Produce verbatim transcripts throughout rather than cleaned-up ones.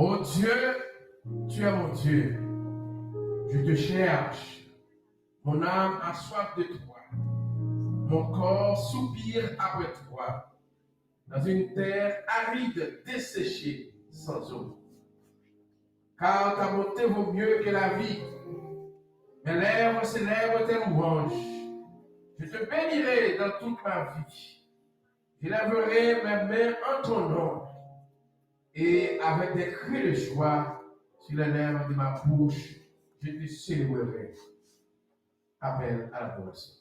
Mon Dieu, tu es mon Dieu. Je te cherche. Mon âme a soif de toi. Mon corps soupire après toi. Dans une terre aride, desséchée, sans eau. Car ta bonté vaut mieux que la vie. Mes lèvres célèbrent tes louanges. Je te bénirai dans toute ma vie. J'élèverai mes mains en ton nom. Et avec des cris de joie sur les lèvres de ma bouche, je te célébrerai. Appel à l'adoration.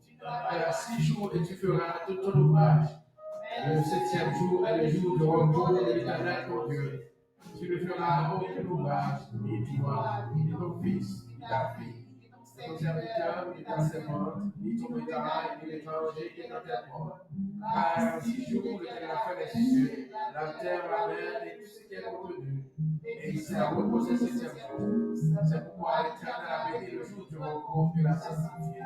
Tu travailles six jours et tu feras tout ton ouvrage. Le septième jour est le jour de repos de l'Éternel ton Dieu. Tu ne feras aucun ouvrage, ni toi, ni ton fils, ni ta fille, ni ton serviteur, ni ta servante, ni ton bétail, ni l'étranger qui est dans tes portes. Car en six jours, l'Éternel a fait les cieux, la terre, la mer et tout ce qui est contenu. Et il s'est reposé le septième jour. C'est pourquoi l'Éternel a béni le jour du repos et l'a sanctifié.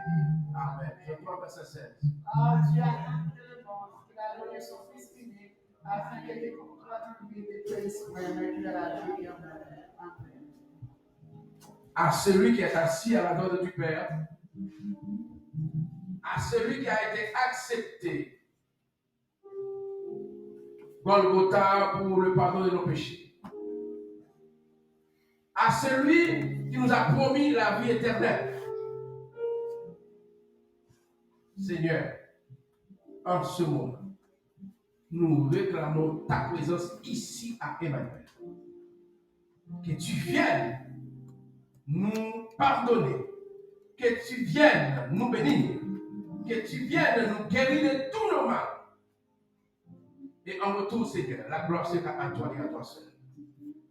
Amen. Jean trois, verset seize. Car Dieu a tant aimé le monde qu'il a donné son Fils unique, afin que quiconque croit en lui ne périsse point, mais qu'il ait la vie éternelle. Amen. À celui qui est assis à la droite du Père, à celui qui a été accepté Golgotha pour le pardon de nos péchés. À celui qui nous a promis la vie éternelle. Seigneur, en ce moment, nous réclamons ta présence ici à Emmanuel. Que tu viennes nous pardonner, que tu viennes nous bénir, que tu viennes nous guérir de tous nos mal. Et en retour, Seigneur, la gloire sera à toi et à toi seul.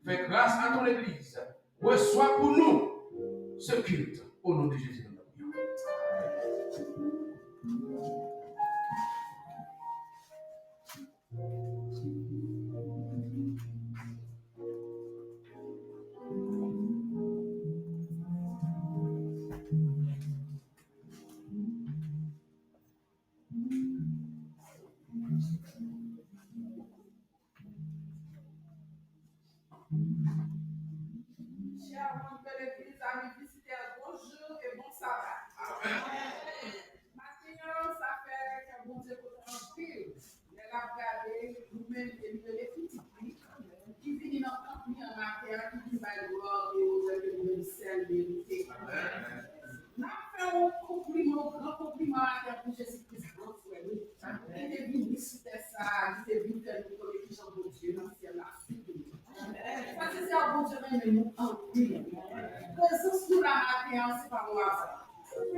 Fais grâce à ton Église. Reçois pour nous ce culte. Au nom de Jésus, nous te prions. Chers membres de l'Église, amis visiteurs, bonjour et bon sabbat. Maten an, sa fè kè Bondye kontan anpil. Lè l ap gade nou menm ke li rele pitit li, ki vini nan tanp li an maten an, ki vin bay glwa e onè ke li menm sèl merite. N ap fè yon konpliman, yon gran konpliman maten an pou Jezi Kris, gran frè nou, ki te vini sou tè sa a, ki te vin fè nou konnen kijan Bondye nan syèl la souple nou. Frè e sè, Bondye renmen nou anpil. Prezans nou la maten an, se pa yon aza.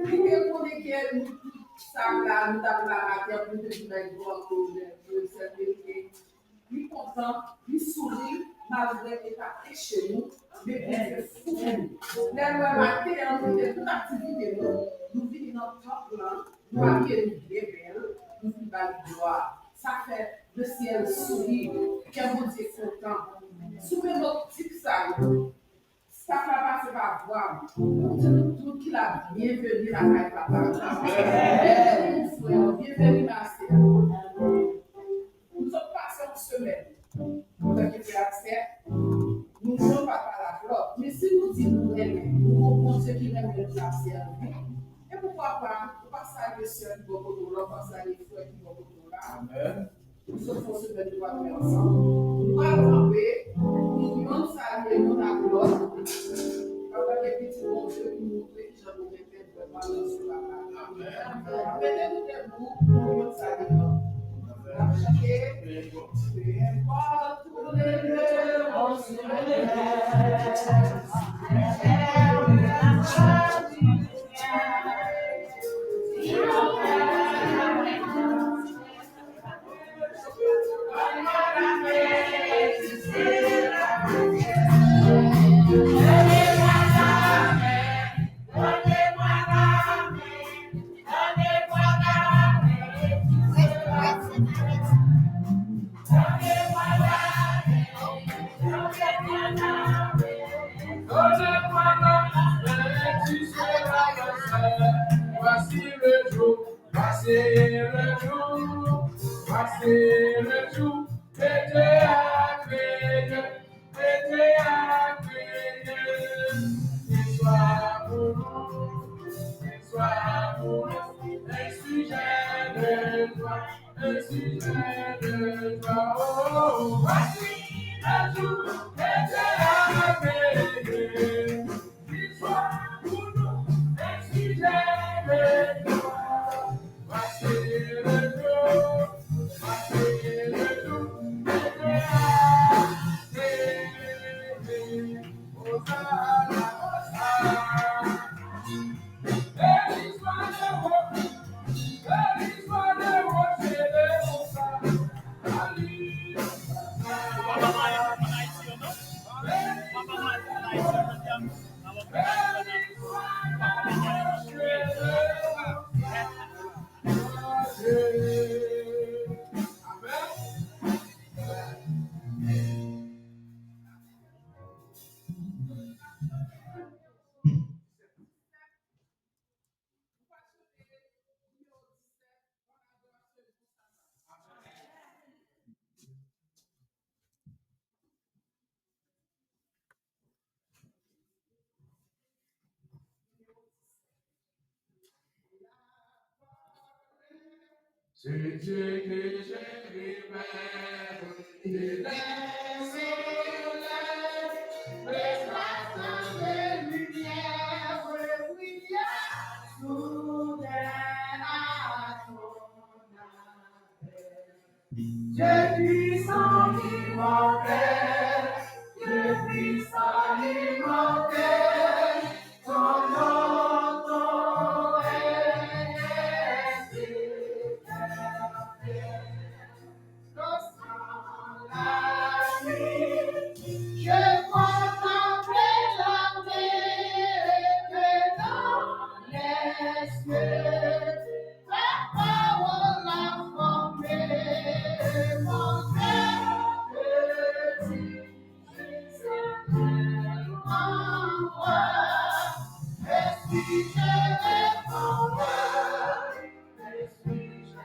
Li te konnen ke nou tout sa la, nou t ap la maten an pou nou te vin bay glwa pou li, pou li sèl merite. Li kontan, li souri, malgre eta peche nou, men Bondye fou pou nou. Lè nou wè maten an, nou kite tout aktivite nou, nou vini nan tanp lan, nou abiye nou byen bèl, nou vin ba li glwa. Sa fè le syèl souri, kè Bondye kontan. Sou menm optik sa yo, staff la pase pa vwa m pou di nou tout ki la byenveni lakay Papa. Byenveni frè, byenveni ma sè. Nou sot pase yon semèn. Antanke frè ak sè, nou jwenn pa pale ak lòt. Men si nou di nou renmen, nou gon Bondye ki renmen nou n ap sèvi. E poukwa pa, ou pa salye sè ki bò kote w la, ou pa salye frè ki bò kote w la. Amèn. Nou sot fè yon semèn nou pa fè ansanm. Nou pa kanpe, nou youn salye youn ak lòt. Antanke pitit Bondye, nou montre kijan nou renmen Voici le jour, voici le jour, voici le jour que Dieu a créé, que Dieu a créé. Il soit pour nous, il soit pour nous, un sujet de joie, un sujet de joie. Oh, voici le jour que Dieu a créé. C'est Dieu que j'ai aimé, et le soleil, le matin de lumière, brilla soudain à ton appel. Dieu puissant, immortel, Dieu puissant, immortel, ton nom, ton règne est éternel. Lorsqu'en la nuit, je contemplais la mer et que dans les cieux, ta parole a formé mon cœur de Dieu. Esprit, je réponds, Esprit, je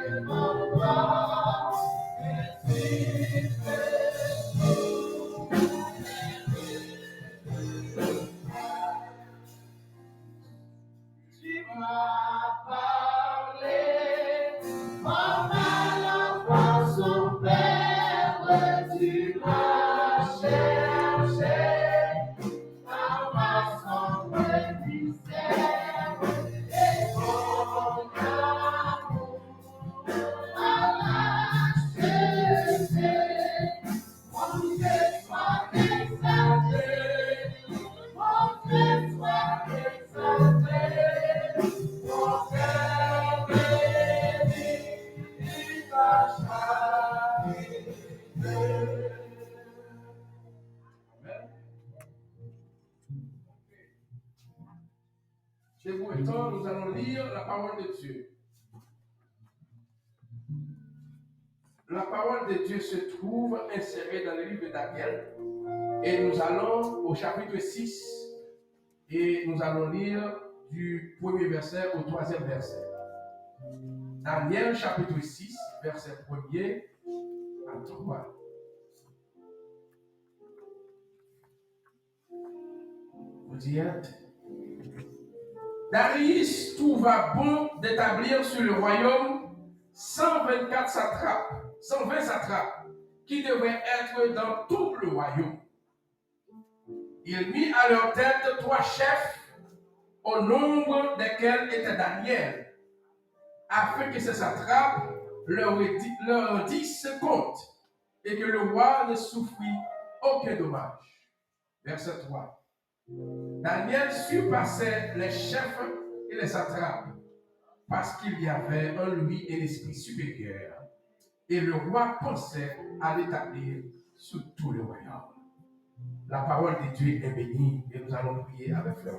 réponds, Esprit, je réponds. Tu m'as parlé, comme à l'enfant son père, tu m'as cherché, dans ma sombre misère, et ton amour m'a racheté. Mon Dieu soit exalté, mon Dieu soit exalté, mon cœur bénit ta charité. Amen. Chez vous étant, nous allons lire la parole de Dieu. La parole de Dieu se trouve insérée dans le livre de Daniel et nous allons au chapitre six et nous allons lire du premier verset au troisième verset. Daniel chapitre six, verset premier à trois. Vous y êtes. Darius trouva bon d'établir sur le royaume cent vingt-quatre satrapes, cent vingt satrapes, qui devraient être dans tout le royaume. Il mit à leur tête trois chefs au nombre desquels était Daniel, afin que ces satrapes leur redi- leur dissent compte, et que le roi ne souffrit aucun dommage. Verset trois. Daniel surpassait les chefs et les satrapes, parce qu'il y avait en lui un esprit supérieur, et le roi pensait à l'établir sur tout le royaume. La parole de Dieu est bénie et nous allons prier avec frère.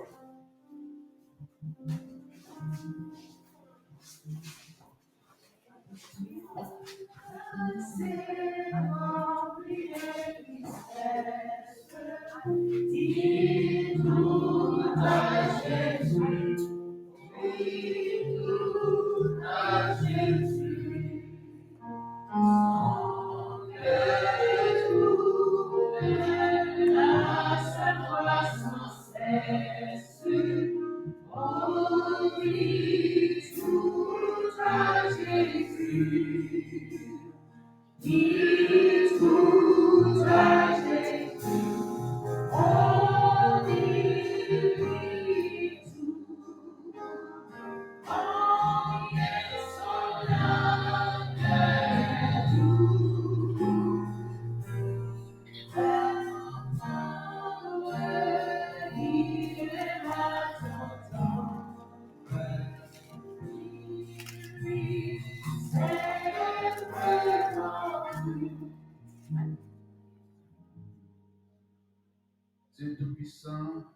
Dye Toupisan,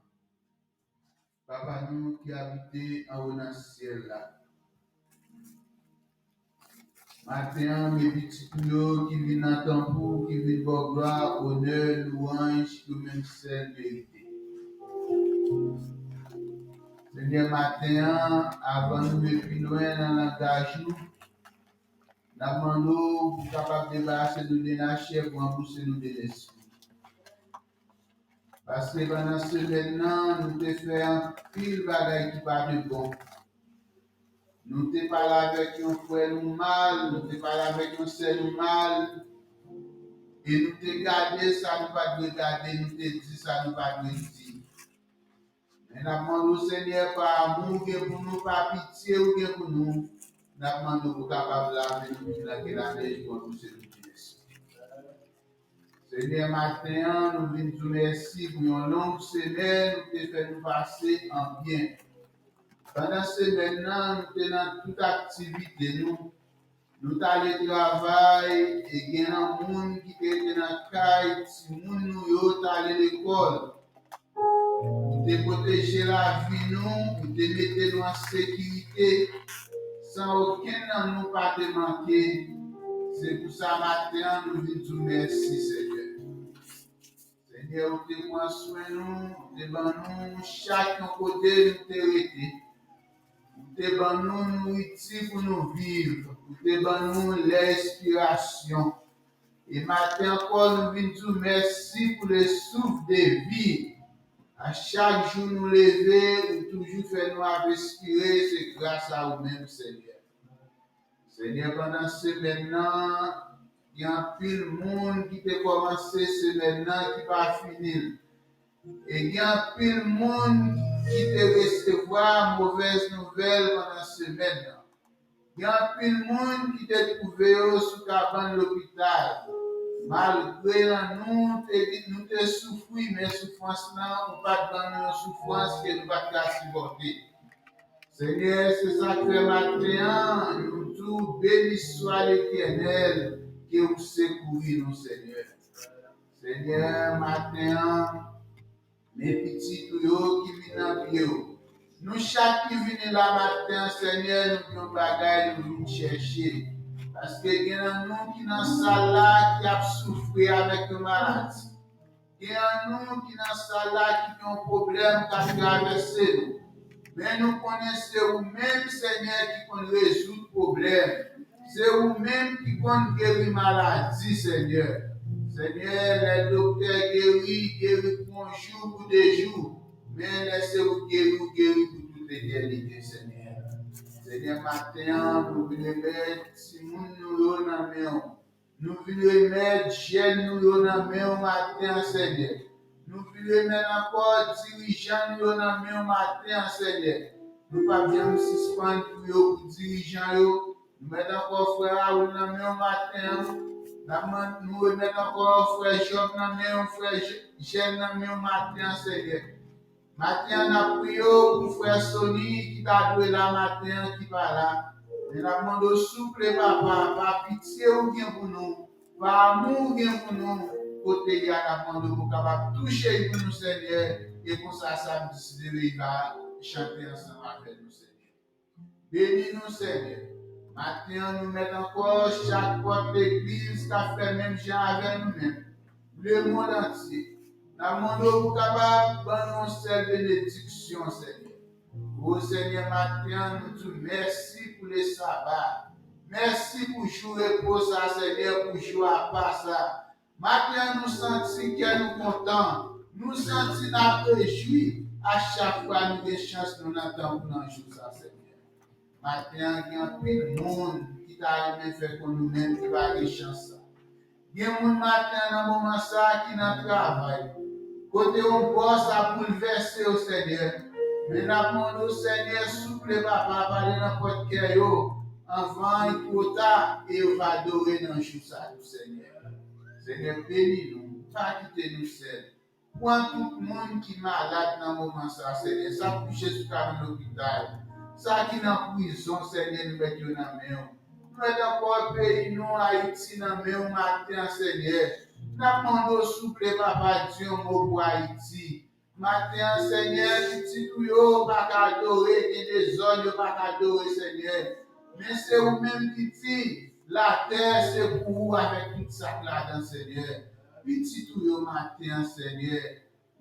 Papa nou ki abite anwo nan syèl la. Maten an, men pitit ou yo ki vin nan tanp ou, ki vin ba w glwa, onè, lwanj, yo menm sèl merite. Senyè, maten an, avan nou men pi lwen nan langaj ou, n ap mande w pou w kapab debarase nou de lachè, pou anbouse nou de lespri. Paske pandan semèn nan, nou te fè anpil bagay ki pa te bon. Nou te pale avèk yon frè nou mal, nou te pale avèk yon sè nou mal, e nou te gade sa nou pa t dwe gade, nou te di sa nou pa t dwe di. Men n ap mande w, Senyè, pa amou ou gen pou nou, pa pitye ou gen pou nou, n ap mande w pou w kapab lave nou, pou nou lave nou, pou nou se nou ki Senyè, maten an, nou vin di w mèsi pou yon long semèn ou te fè nou pase an byen. Pandan semèn nan, nou te nan tout aktivite nou. Nou t ale travay, e gen nan moun ki te rete nan kay, timoun nou yo t ale lekòl. Ou te pwoteje lavi nou, ou te mete nou an sekirite, san okenn nan nou pa te manke. Se pou sa maten an nou vin di w mèsi, Senyè. Senyè, ou te pran swen nou, ou te ban nou chak yon kote nou te rete. Ou te ban nou nouriti pou nou viv. Ou te ban nou lè espirasyon. E maten ankò, nou vin di w mèsi pou le souffle de vie. A chak jou nou leve, ou toujou fè nou ap espire, se gras a ou menm, Senyè. Senyè, pandan semèn nan, gen anpil moun ki te kòmanse semèn nan ki pa fini l. E gen anpil moun ki te resevwa movèz nouvèl pandan semèn nan. Gen anpil moun ki te twouve yo sou kabann lopital. Malgre nan nou te, nou te soufri, men soufrans lan, ou pa t ban nou yon soufrans ke nou pa t ka sipòte. Senyè, se sa k fè maten an, nou di w, beni swa Letènèl, ke ou sekouri nou, Senyè. Senyè, maten an, men pitit ou yo ki vin nan pye w. Nou chak ki vini la maten an, Senyè, nou gen yon bagay nou vin chèche. Paske gen nan nou ki nan sal la ki ap soufri avèk yon maladi. Gen nan nou ki nan sal la ki gen yon pwoblèm k ap travèse nou. Men nou konnen se ou menm, Senyè, ki konn rezoud pwoblèm. Se ou menm ki konn geri maladi, Senyè. Senyè, lè doktè geri, geri pou yon jou, pou de jou. Men lè se ou geri, ou geri pou tout etènite, Senyè. Senyè, maten an, nou vin remèt timoun nou yo nan men w. Nou vin remèt jèn nou yo nan men w maten an, Senyè. Nou vin remèt ankò dirijan nou yo nan men w maten an, Senyè. Nou p ap janm sispann priye w pou dirijan yo. Nou mèt ankò frè Raoul nan men w maten an. N ap mande, nou remèt ankò frè Job nan men w, frè Je-, Jèn nan men w maten an, Senyè. Maten an, n ap priye w pou frè Sony ki ta dwe la maten an, ki pa la. Men n ap mande w, souple, Papa, pa pitye ou gen pou nou, pa amou ou gen pou nou, kote y a, n ap mande w pou w kapab touche l pou nou, Senyè, e konsa, Samdi, si Dye vle, li va chante ansanm avè nou, Senyè. Beni nou, Senyè. Maten an, nou mèt ankò chak pòt legliz k ap fè menm jan avè nou menm. Lemonn antye. N ap mande w pou w kapab ban nou yon sèl benediksyon, Senyè. O Senyè, maten an, nou di w mèsi pou lesaba. Mèsi pou jou repo sa, Senyè, pou jou apa sa. Maten an, nou santi kè nou kontan. Nou santi n ap rejwi a chak fwa nou gen chans nou nan tanp ou nan jou sa, Senyè. Maten an, gen anpil moun ki ta renmen fè kon nou menm ki pa gen chans sa. Gen moun maten an nan moman sa a ki nan travay, kote yon bòs ap boulvèse yo, Senyè. Men n ap mande w, Senyè, souple, Papa, pale nan pòt kè yo anvan l two ta, e yo va adore nan jou sa tou, Senyè. Senyè, beni nou, pa kite nou sèl. Pran tout moun ki malad nan moman sa, Senyè. Sa k kouche sou kay nan lopital, sa ki nan prizon, Senyè, nou mèt yo nan men w. Nou mèt ankò peyi nou, Ayiti, nan men w maten an, Senyè. N ap mande w, souple, Papa, di yon mo pou Ayiti. Maten an, Senyè, pitit ou yo pa ka adore, gen dezòd, yo pa ka adore, Senyè. Men se ou menm ki di, latè se pou ou avèk tout sa k ladan, Senyè. Pitit ou yo maten an, Senyè,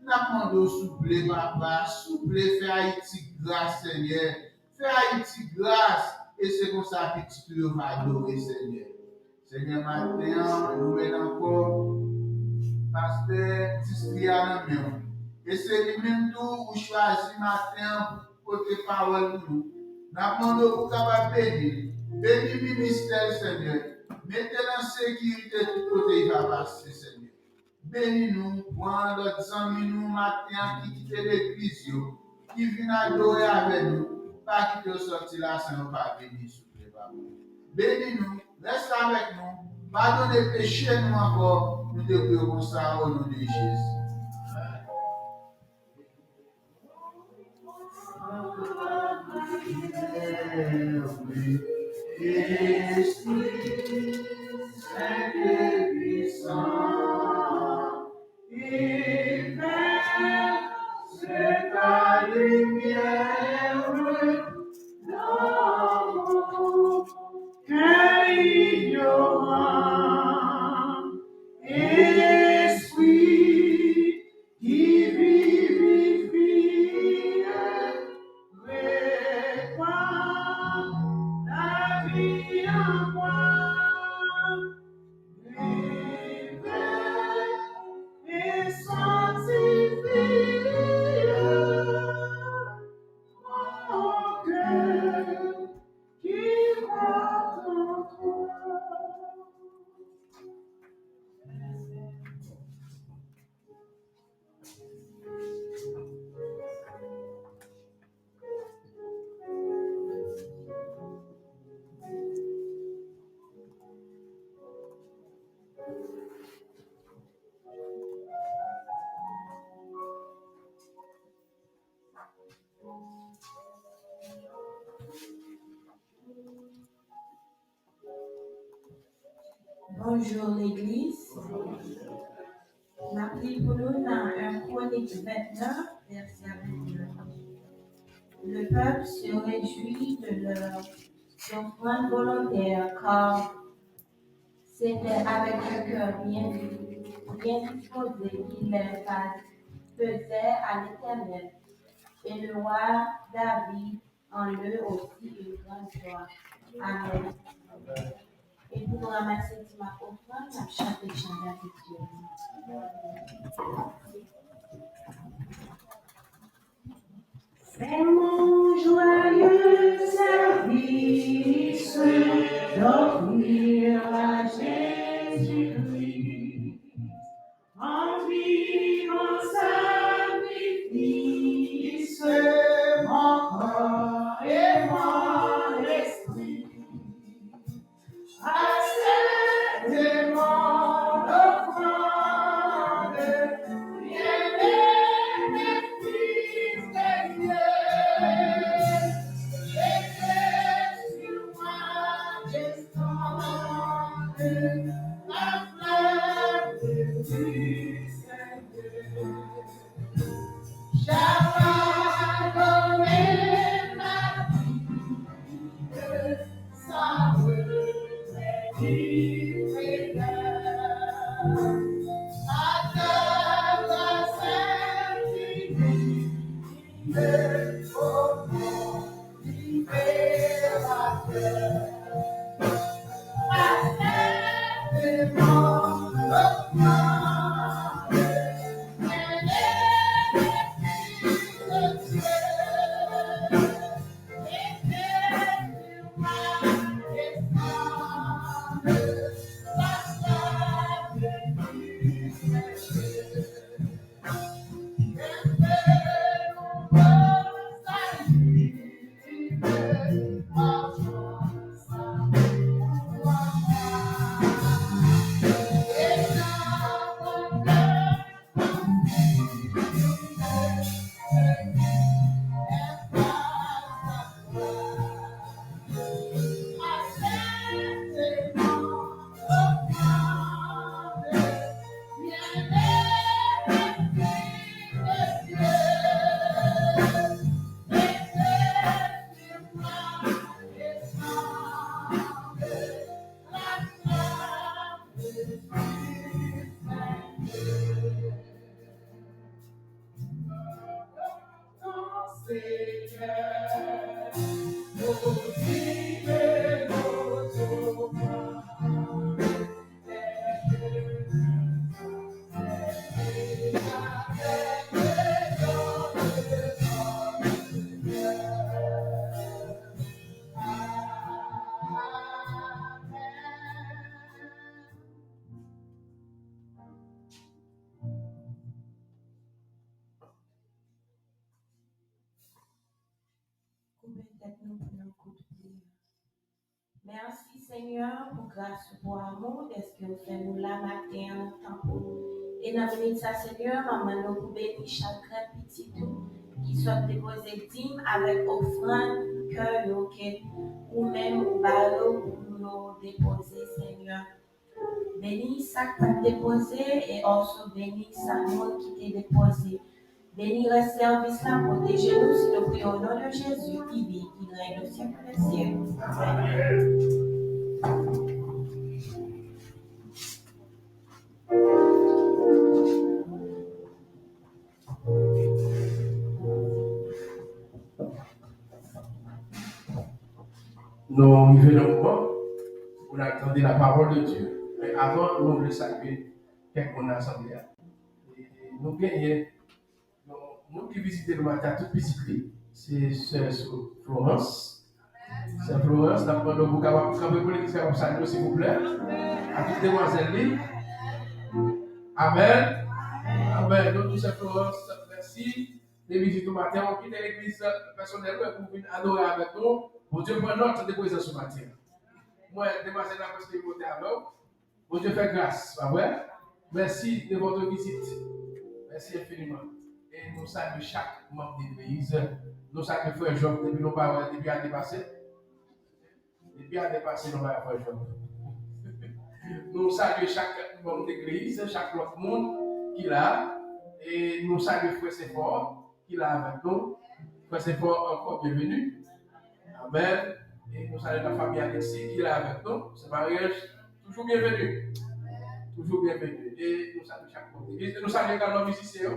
n ap mande w, souple, Papa, souple, fè Ayiti gras, Senyè. Fè Ayiti gras, e se konsa pitit ou yo va adore, Senyè. Senyè, maten an, nou mèt ankò pastè distri a nan men w. E se li menm tou ou chwazi maten an pou pote pawòl pou nou. N ap mande w pou w kapab beni l. Beni ministè l, Senyè. Mete l an sekirite tout kote li va pase, Senyè. Beni nou, pran lòt zanmi nou maten an ki kite legliz yo, ki vin adore avè nou, pa kite yo sòti la san yo pa beni, souple, Papa. Beni nou, rete avèk nou, padone peche nou ankò, nou te priye konsa, o non de Jezi. Esprit Saint et puissant, il verse ta lumière dans mon cœur ignorant. Esprit qui vivifie, reprend la vie en moi. Réveille et sanctifie mon cœur qui croit en toi. Bonjou, legliz. M ap li pou nou nan un Kwonik vennèf, vèsè vennèf. Le peuple se réjouit de leurs offrandes volontaires, car c'était avec un cœur bien, bien disposé qu'ils les faisaient à l'Éternel. Et le roi David en eux aussi une grande joie. Amen. E pou nou ranmase ti mak ofrann, n ap chante chan David yo. C'est mon joyeux service d'offrir à Jésus-Christ. En vivant sa La fleur du Seigneur. Shabbat Omer, la vie de sa Créateur. Attends la sainte Trinité, au nom libérateur. Koupe tèt nou pou yon kout priyè. Mèsi, Senyè, pou gras ou, pou amou, dèske w fè nou la maten an nan tanp ou. E nan minit sa, Senyè, m ap mande w pou beni chak grenn pitit ou ki sot depoze dim avèk ofrann kè yo ke ou menm ou ba yo pou yo depoze, Senyè. Beni sa k pa t depoze e also beni sa moun ki te depoze. Beni rès sèvis la, pwoteje nou, si nou priye o non de Jezi ki viv, ki rèy nan syèk dè syèk. Amèn. Nou rive nan moman pou n al tande la parole de Dieu. Men avan, nou vle salye kèk moun nan asanble a. E nou genyen yon moun ki vizite nou maten an, tout pitit li, se sè Florence. Sè Florence, n ap mande w pou w kapab kanpe pou legliz kapab salye w, silvouplè. A tout demwazèl li. Amèn. Amèn. Nou di sè Florence, mèsi de vizit ou maten. Ou kite legliz pèsonèl ou epi w vin adore avèk nou. Bondye pran nòt de prezans ou maten. Mwen, demwazèl la prèske monte avè w. Bondye fè gras, pa vre? Mèsi de votre visite. Mèsi enfiniman. E nou salye chak manm de legliz. Nou salye frè Job, depi nou pa wè, depi ane pase. Depi ane pase, nou pa wè frè Job. Nou salye chak manm legliz, chak lòt moun ki la. E nou salye frè Sefò ki la avèk nou. Frè Sefò ankò, byenveni. Amèn. E nou salye la fanmi Alexis ki la avèk nou. Sè Maryaj, toujou byenveni. Toujou byenveni. E nou salye chak moun. E nou salye egalman mizisyen yo.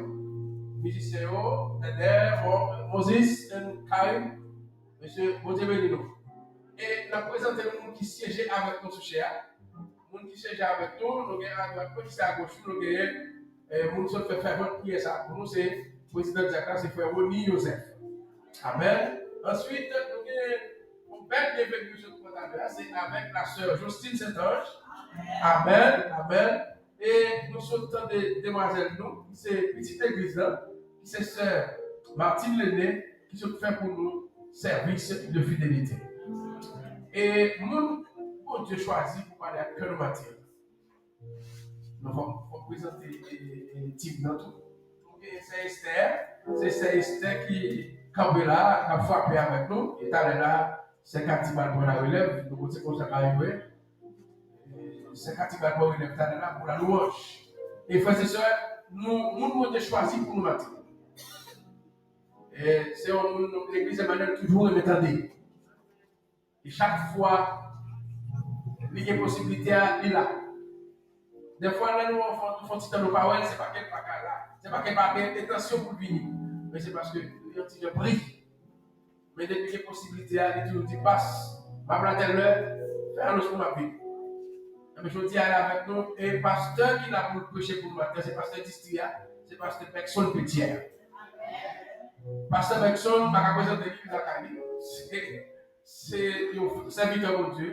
Mizisyen yo, Dèdè, Mo-, Moses and Karim. Mesye, Bondye beni nou. E n ap prezante nou moun ki siyeje avèk nou sou chè a. Moun ki siyeje avèk nou, nou gen adwat mwen ki se agoch nou, nou genyen, eh, moun ki sot fè fèvant priyè sa a pou nou, se prezidan dyak la, se frè Rony Joseph. Amèn. Answit, nou gen yon bèl byenveni nou sot pran talè a, se avèk la sè Jocelyne Saint-Ange. Amèn, amèn. E nou sot tande demwazèl nou, ki se pitit legliz la, ki se sè Martine Lene, ki sot fè pou nou sèvis de fidelite. E moun Bondye chwazi pou pale ak kè nou maten an. Nou fòk, fòk prezante, e, e, tim nan tou. Nou gen sè Esther, se sè Esther ki kanpe la, k ap frape avèk nou. E talè la, sè Cathy pral pran larelèv, nou konn se konsa k a rive. E, Se kantik la pou relèv talè la pou la louanj. E frè e sè, nou, moun Bondye chwazi pou nou maten. E se yon moun legliz Emmanuel toujou renmen tande. E chak fwa li gen posiblite a, li la. Dèfwa lè nou fè, nou fè ti tan nou pa wè l, se pa ke l pa ka la. Se pa ke l pa gen entansyon pou l vini. Men se paske li yon ti jan pri. Men depi gen posiblite a, li toujou di, "Pas, m ap la tèl lè, fè anons pou m ap vini." Enben jodi a, li avèk nou, e pastè ki la pou l preche pou nou maten, se pastè distri a, se pastè Bergson Petier. Pastè Bergson, m pa ka prezante li lakay li. Se, se yon sèvitè Bondye,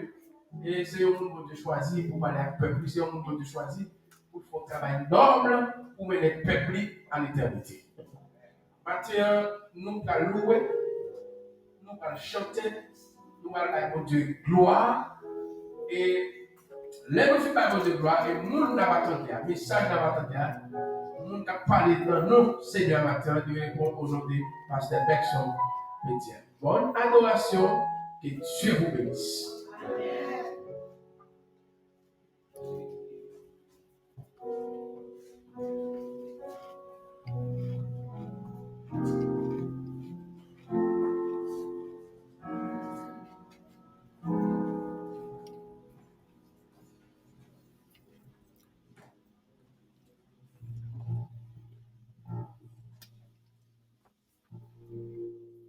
e se yon moun Bondye chwazi pou pale ak pèp li, se yon moun Bondye chwazi pou l fè yon travay nòb, pou mennen pèp li an etènite. Maten an, nou pral louwe, nou pral chante, nou pral bay Bondye glwa. E lè nou fin bay Bondye glwa, e moun n ap tande a, mesaj n ap tande a, moun k ap pale nan non Senyè a maten an, li reponn o non de pastè Bergson Petier. Bonne adoration, que Dieu vous bénisse.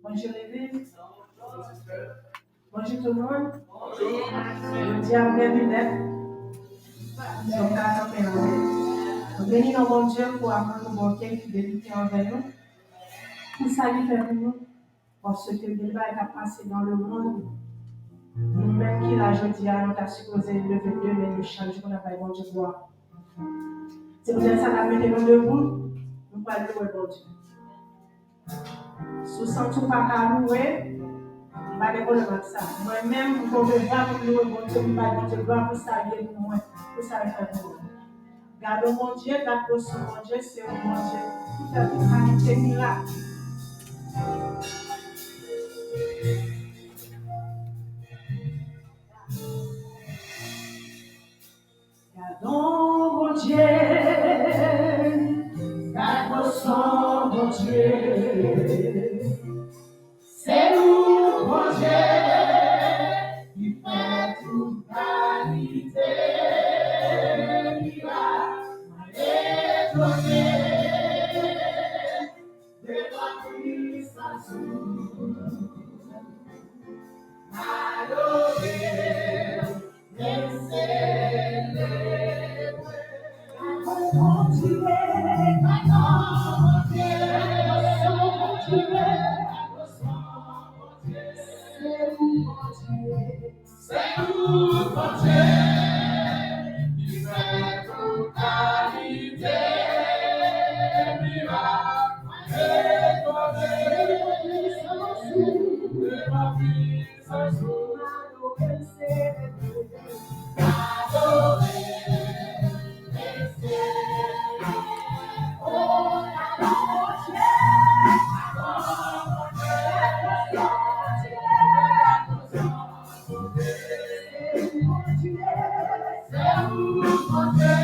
Bonjou legliz. Bonjou tout moun. Jodi a m gen linèt. Donk ka kanpe anlè. Nou beni non Bondye pou amoun nou Bondye ki debite anvè nou. Pou sa li fè pou nou. Paske gen de bagay k ap pase nan lemonn. Nou menm ki la jodi a, nou ta sipoze leve de men nou chak jou pou n ap bay Bondye glwa. Se poutèt sa n ap mete nou debou, nou pral louwe Bondye. Si w santi w pa ka louwe, m pa gen pwoblèm ak sa. Mwen menm, m gon devwa pou m louwe Bondye, pou m bay Bondye glwa pou sa l ye pou mwen, pou sa l fè pou mwen. Gade yon Bondye, gade gwo son Bondye, se yon Bondye ki fè tout kalite mirak. Gadon Bondye, gad gwo son Bondye. Se ou Bondye ki fè tout kalite mirak. Mwen etone devan pwisans ou. Adore w, men selebre. Adore Bondye, adore Bondye, adore Bondye, se ou Bondye. Se ou Bondye ki fè tout kalite mirak. Mwen etone devan pwisans ou. Adore l, selebre l. Adore l, selebre l. O, adore Bondye, adore Bondye, adore Bondye.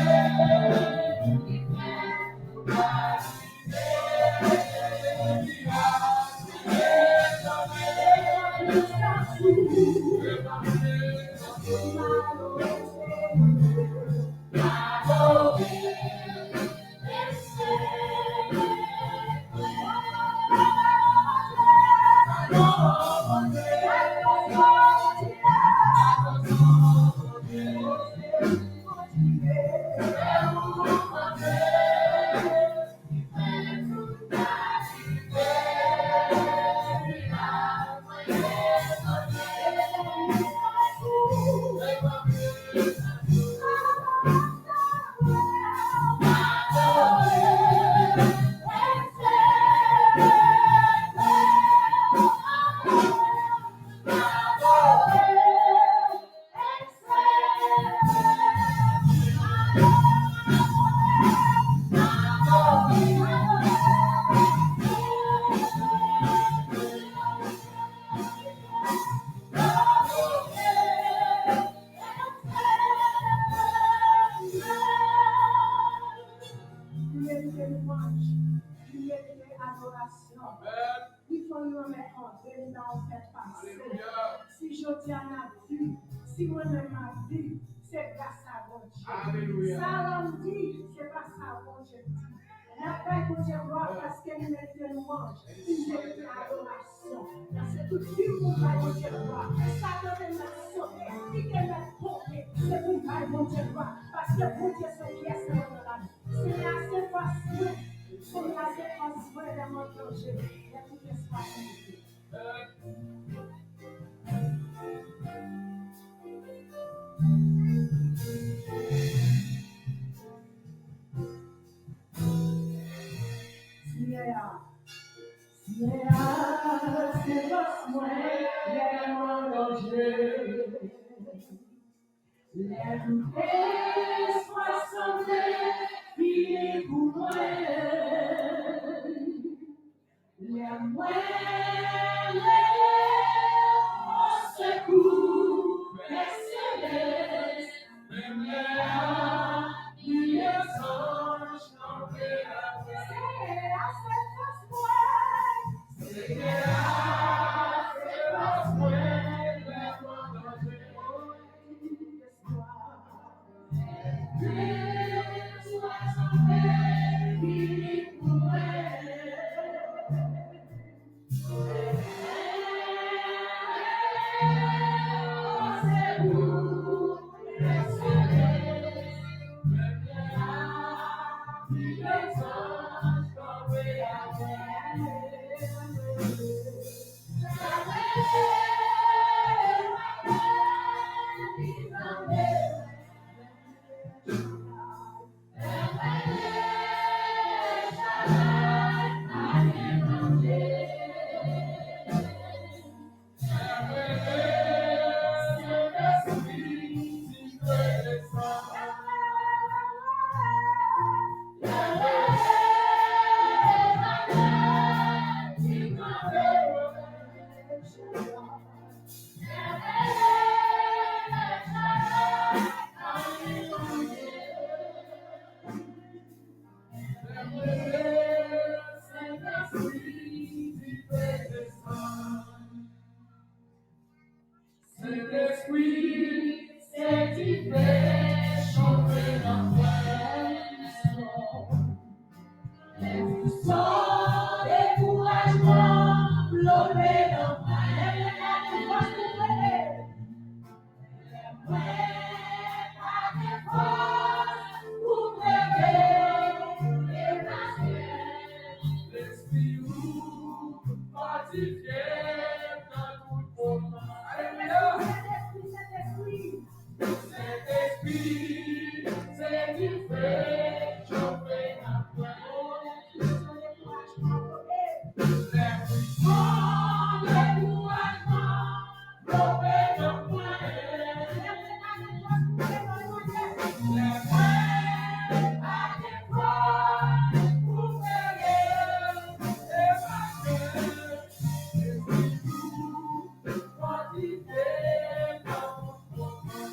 Sa lòm di, se pa sa Bondye di. N ap bay Bondye glwa paske li merite lwanj, li merite adorasyon. Paske tout vi pou bay Bondye glwa. Satan te mèt sote, li te mèt tonbe. Se pou bay Bondye glwa. Paske Bondye se pyès nan lavi. Senyè a se fòs mwen. Senyè a se fòs mwen lè m an danje, lè tout espwa limite. Senyè a, Senyè a se fòs mwen lè m an danje. Lè tout espwa sanble fini pou mwen, lè mwen rele o sekou, Pè Selès, menm lè a, milye zanj kanpe avè m. Senyè a se fòs mwen. Senyè a se fòs mwen lè m an danje. Sentespri, se dife chofe nan fè. Lè tout sòt dekourajman vlope nan fè. Lè mwen pa gen fòs pou m leve, e paske Lespri ou fòtifye m nan tout moman. Alelouya! Sentespri, Sentespri, se dife chofe nan fè. Lè tout sòt dekourajman vlope. Lè tout sòt dekourajman vlope nan fè. Lè mwen pa gen fòs pou m leve, Bondye. Lè mwen pa gen fòs pou m leve, e paske Lespri ou fòtifye m nan tout moman.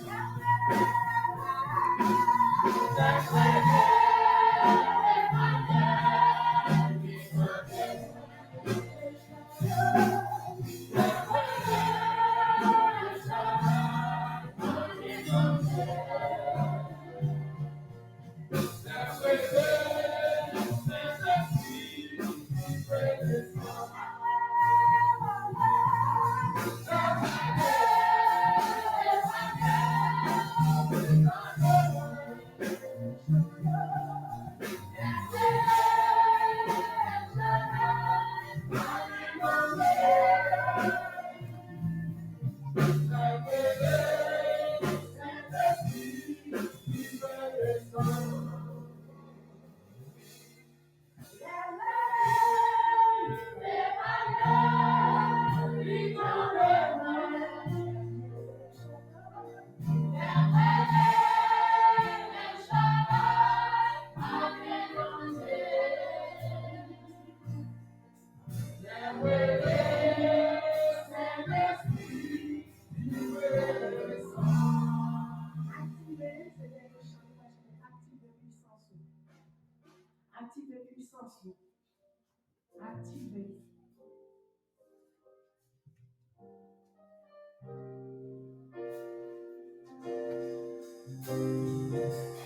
Aktive, se dènye chan nou pral chante. Aktive pwisans ou. Aktive pwisans ou.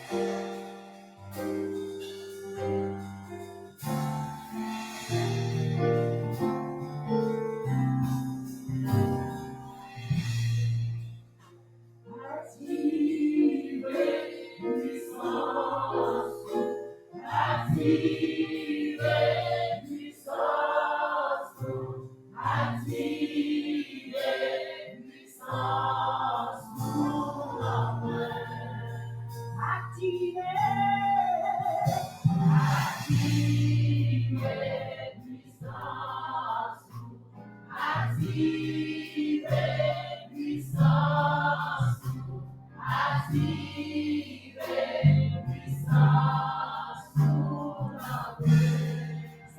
Aktive. Aktive pwisans ou, aktive pwisans ou nan mwen. Aktive, aktive pwisans ou. Aktive pwisans ou. Aktive pwisans ou nan mwen.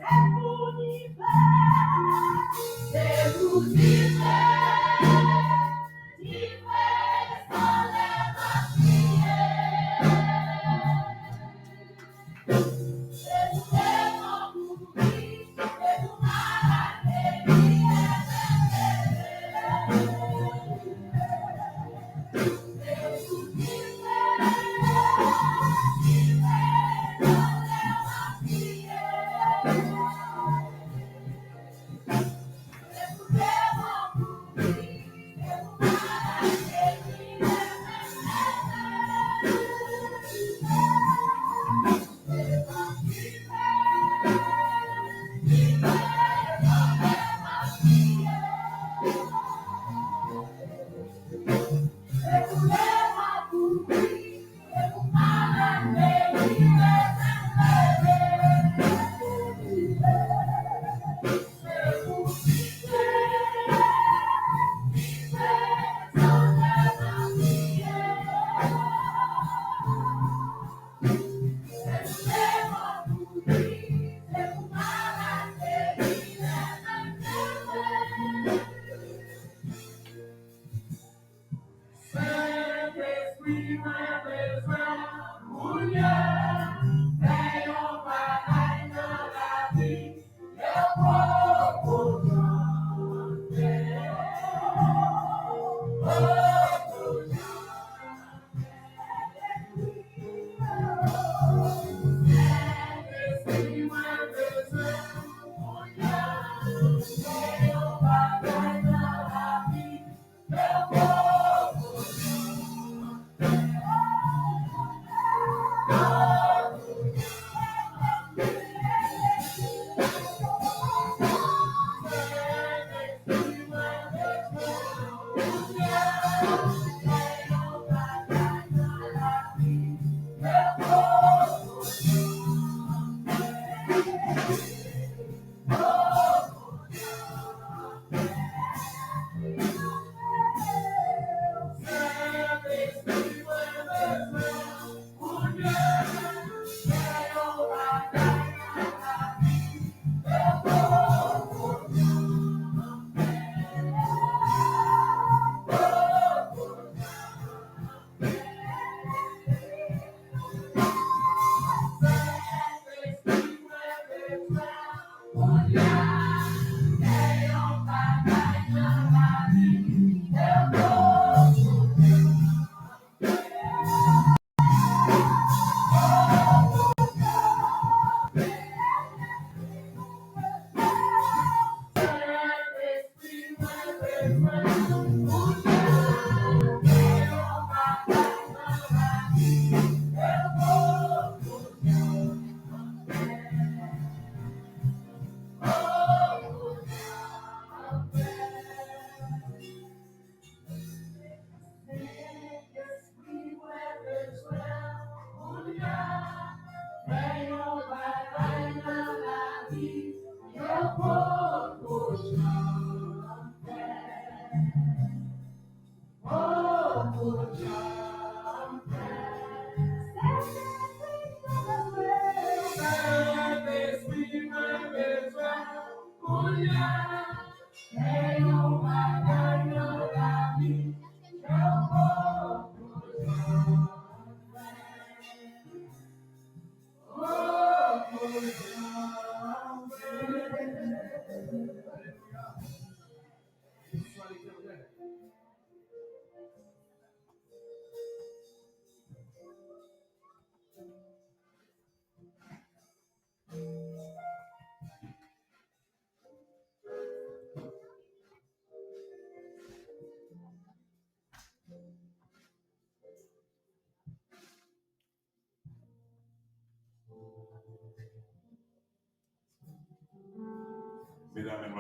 Se pou dife, se pou dife, dife solèy m ap priye. Sentespri, mwen bezwen w kounye a. Fè yon bagay nan lavi m. Yo poko janm fè. Poko janm.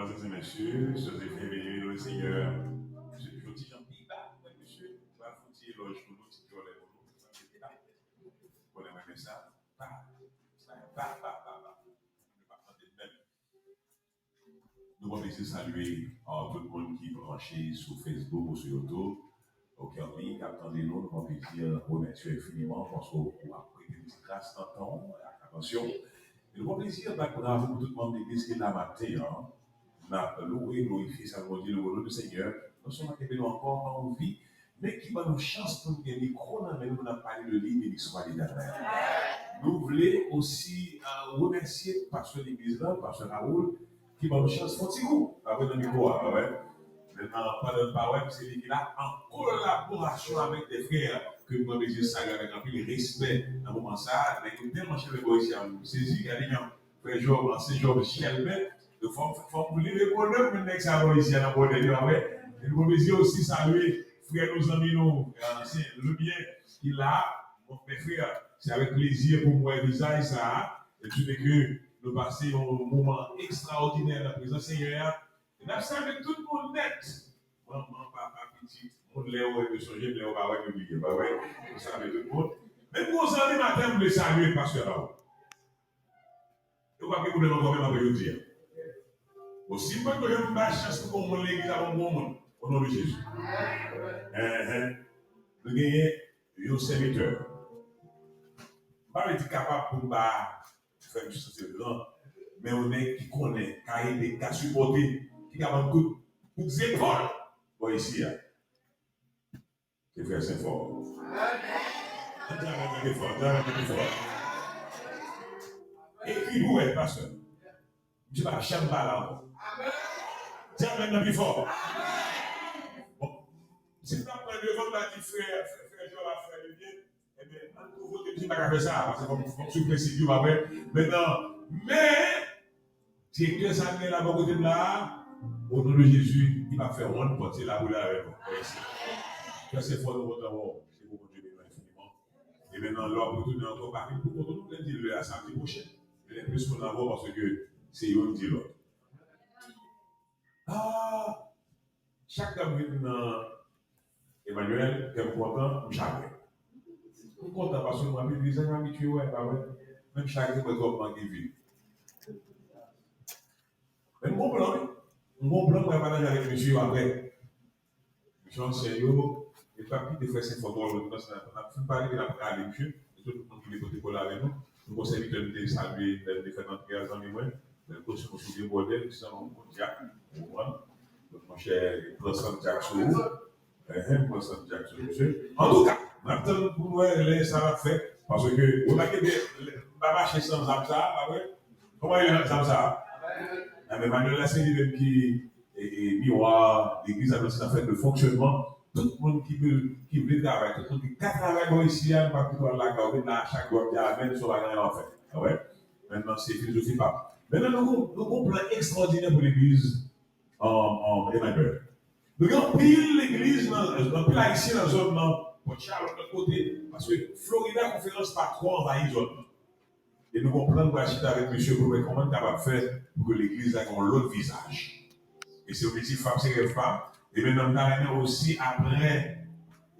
Mesdames et messieurs, soyez les bienvenus dans le Seigneur. Jodi jan pi ba, mwen, mesye, va fouti elòj pou nou, ti vyolè pou nou. Konnen mwen renmen sa. Ba, ba, ba, ba, ba, ba. Nou pa tande menm. Nou pran plezi salye, uh, tout moun ki branche sou Facebook ou sou YouTube. Ok, anpil k ap tande nou, nou pran plezi remèsye enfiniman paske w ap prete n ti kras nan tan w ak atansyon. E nou pran plezi bat bravo pou tout manm legliz ki la maten an. N ap louwe, glorifye, salye Bondye, louwe non du Seigneur. Non sèlman kenbe nou ankò an vi, men ki ban nou chans pou n gen mikwo nan men nou, pou n ap pale de li, de l'histoire de Daniel. Nou vle osi, uh, remèsye pastè legliz la, pastè Raoul, ki ban nou chans fè yon ti kou. Pa vre nan mikwo a, pa vre? Mentnan, pandan n pa wè m, se li ki la, an kolaborasyon avèk de frè ke m pran plezi salye avèk anpil respè nan moman sa a. Nèg yo tèlman chèlbè bò isi a, m sezi, gade jan frè Jòb, ansyen Jòb chèlbè. Donk, fò m, fò m leve bonè pou nèg sa bò isi a nan bonè, pa vre? E nou pran plezi osi salye frè nou, zanmi nou, ansyen Lebyen, ki la. Mon frè, se avèk plezi pou m wè vizaj sa a. E di ke nou pase yon moman ekstraòdinè nan prezans Senyè a. E n ap salye tout moun nèt. Manman, papa, pitit, moun lè yo wè yo sonje m, lè yo pa wè m yo bliye m, pa vre? Nou salye tout moun. Men pou yon zanmi maten, m vle salye pastè Raoul. E w p ap gen pwoblèm ankò menm apre jodi a. Bon, si m pa t janm ba chans pou yon moun legliz la, ban m yon moun. O non de Jezi. Enhen. Nou genyen yon sèvitè. M pa vle di kapab pou m pa fè misye santi l gran, men yon nèg ki konnen, ka ede, ka sipòte, ki ka ban kout, kout zepòl bò isi a. Se frè Senfò. Ann di amèn nan pi fò, ann di amèn nan pi fò. Ekri pou wè, pastè. Misye pa janm pa la ankò. Di amèn nan pi fò. Bon, si m t ap pran devan, m ta di frè, frè, frè Jòb ak frè Lebyen, Ebyen, ann tou vote, misye pa ka fè sa, paske fòk, fòk swiv prensip yo, pa vre? Mentnan, men, direktè sa n gen la bò kote m la a, o non de Jezi, li p ap fè wonn pòt, se la pou l avèk nou. Mèsi. Frè Senfò, nou kontan wè w. Se pou Bondye beni w enfiniman. E mentnan, lè w ap retounen ankò, pa vin pou kont ou, nou vle di lè a samdi pwochen. Vin plis moun ankò, paske se youn di lòt. Ah! Chak tan m vin nan Emmanuel, kè m kontan, m chagren. M kontan paske m wè legliz la, m abitye wè, pa vre? Men m chagren, m wè twòp manke vi. Men m gon plan, wi. M gon plan, m pral pataje avèk mesye yo apre. Mesye ansyen yo, e pa kite frè Senfò twò lontan, se n ap fin pale, epi n ap rale mesye. Mesye, tout moun ki vle pote kole avè nou. Nou gon sèvitè m te salye, lè m te fè antre a, zanmi mwen. Lè l kòmanse konstwi de bòdèl, li sanble yon dyak. Ou konprann? Donk, monchè, pran san dyak sou ou. Enhen, pran san dyak sou misye. Antouka, n ap tann pou n wè lè sa l ap fèt. Paske, remake byen, m pa mache san zam sa a, pa vre? Kòman ye zam sa a? Enben, Emmanuel la, se li menm ki e, e, miwa legliz la, nan sa fè de fonksyònman. Tout moun ki vle, ki vle travay, tout moun ki ka travay bò isi a, nou pa pito al lakay ou, vin la chak jou ap di amèn, sou bagay an fè. Wè? Mentnan, se filozofi pa m. Mentnan, nou gon, nou gon plan ekstraòdinè pou legliz, um, um, Emmanuel. Nou gen anpil legliz, nan, anpil Ayisyen nan zòn nan, Port Charlotte, lòt kote, paske Florida konferans pa twò anvayi zòn nan. E nou gon plan pou al chita avèk mesye pou nou wè kòman n kapab fè pou ke legliz la gen yon lòt vizaj. E se objektif pa m, se rèv pa m. E mentnan, m ta renmen osi apre,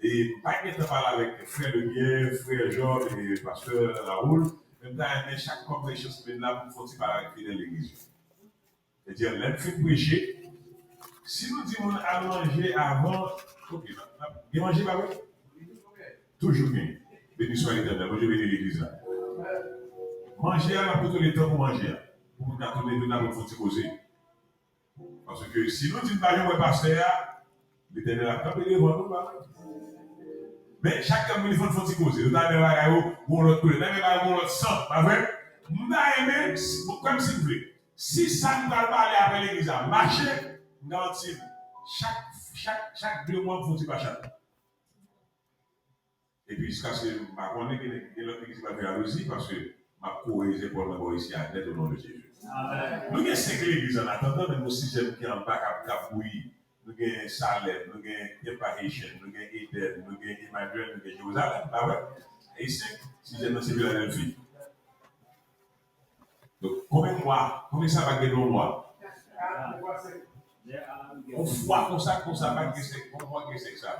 e m pa t gentan pale avèk frè Lebyen, frè Jòb e pastè Raoul, men m ta renmen chak fwa m gen chans vin la pou m fè yon ti pale avèk fidèl legliz yo. Sètadi, lè m fin preche, si nou di moun al manje avan, ok, n ap, n ap gen manje, pa vre? Toujou gen. Beni swa Letènèl, Bondye beni legliz la. Manje a, n ap kontrole tan pou manje a. Pou moun ka tounen vin la pou n fè yon ti koze. Paske si nou di n pa janm wè pastè a, Letènèl ap kanpe devan nou, pa vre? Men chak tan m vin fò n fè yon ti koze. Nou ta renmen bagay yo gon lòt koulè, nou ta renmen bagay yo gon lòt san, pa vre? M ta renmen, si, bon, kwè m si n vle. Si sa n pral pale apre legliz la mache, m garanti n, chak, chak, chak de mwa m fè yon ti pachat. Epi jiskaske m pa konnen, gen, gen lòt legliz ki pral fè jalouzi, paske m ap kore zepòl mwen bò isi a nèt o non de Jezi. Amèn. Nou gen senk legliz an atandan, men gon sizyèm ki anba k ap, k ap bouyi. Nou gen Salem, nou gen Temple Haitian, nou gen Eden, nou gen Emmanuel, nou gen Jerizalèm, pa vre? E senk, sizyèm nan se Filadèlfi. Donk, konbyen mwa, konbyen sa va gen nan yon mwa? Yon fwa konsa, konsa, pa gen sèk, yon fwa gen sèk sa.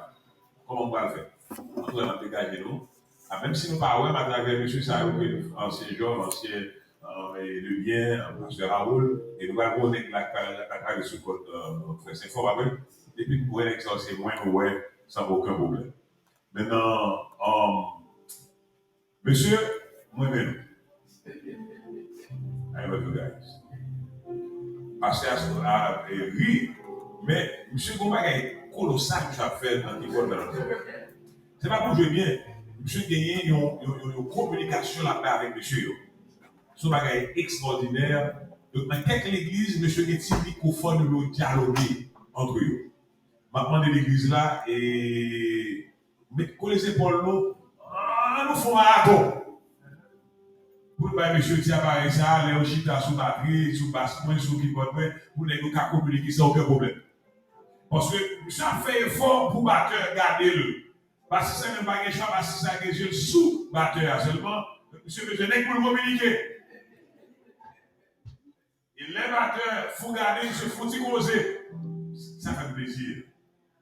Kòman m pral fè? Antouka, n ap degaje nou. A, menm si nou pa wè m atravè mesye sa yo, ke ansyen Jòb, ansyen, euh, Lebyen, pastè Raoul, e nou pral wè nèg la k pral atake sou kòd, euh, frè Senfò, pa vre? Depi m wè nèg sa yo, se mwen nou wè, san okenn pwoblèm. Mentnan, um, mesye, mwen menm. I love you guys. Pastè a, a, e, ri, men misye gon bagay kolosal misye ap fè nan kibòd la. Se pa pou jwe byen. Misye genyen yon, yon, yon, yon kominikasyon l ap bay avèk mesye yo. Se yon bagay ekstwòdinè. Donk, nan kèk legliz, mesye gen ti mikwofòn yo dyaloge ant yo. M ap mande legliz la, e, met kole zepòl nou, ann nou fè yon maraton. Pou n bay mesye ti aparèy sa a, lè yo chita sou batri, sou bas mwen, sou kibòd mwen, pou nèg yo ka kominike san okenn pwoblèm. Paske misye ap fè efò pou batè gade l. Basis la menm pa gen chwa, basis la gen zye l sou batè a sèlman. Misye bezwen nèg pou l kominike. E lè batè fou gade, misye fou ti koze. Sa fè m plezi.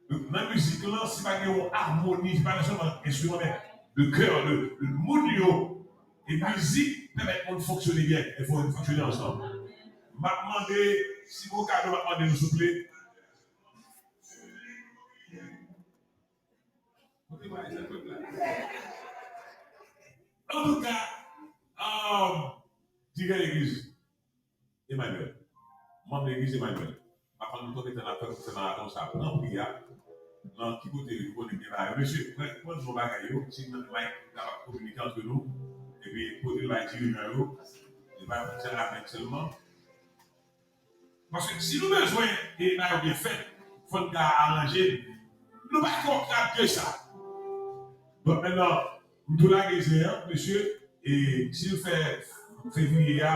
Donk, nan mizik lan, si pa gen yon amoni, se pa sèlman enstriman, men de kè, de, de moun yo. E mizik pèmèt moun fonksyone byen, e fò nou fonksyone ansanm. M ap mande, si gon kado, m ap mande nou, souple. Kote bagay sa, pèp la? Antouka, um, dirè legliz Emmanuel. Manm legliz Emmanuel. M ap mande nou tonbe tan ap fè, fè maraton sa. Pran pri a. Nan ki kote yo konnen gen bagay? Mesye, pran, pran non bagay yo. Si nan mic, nou kapab kominike ant nou. Epi pote l bay dirijan yo. Li pa di amèn sèlman. Paske si nou bezwen e bagay yo byen fèt, fò n ka aranje l. Nou pa twò krab ke sa. Donk, mentnan, m tou lage zen an, mesye, e si l fè fevriye a,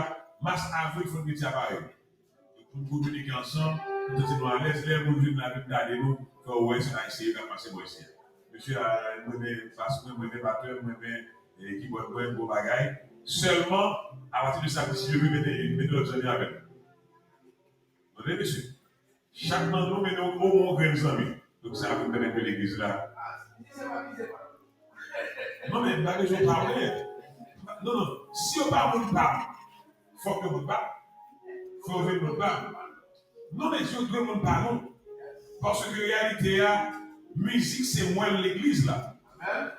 mas, avril, fò n gen ti aparèy. Pou n kominike ansanm, pou n santi nou alèz, lè moun vin la, vin gade nou, fè w wè se Ayisyen yo k ap pase bò isi a. Mesye a, m renmen bas mwen, m renmen batè, m renmen, e, kibòd mwen, bon bagay. Sèlman, apati de sa, si Dye vle, mete, mete lòt zanmi avè m. Tande, mesye. Chak nan nou, mete yon, omwen yon grenn zanmi. Donk, sa ap pèmèt ke legliz la. Non, men, m pa bezwen pa mwen. Non, non. Si yo pa moun pa m, fòk yo moun pa m. Fò yo vin moun pa m. Non, men yo dwe moun pa nou. Paske reyalite a, mizik se mwèl legliz la.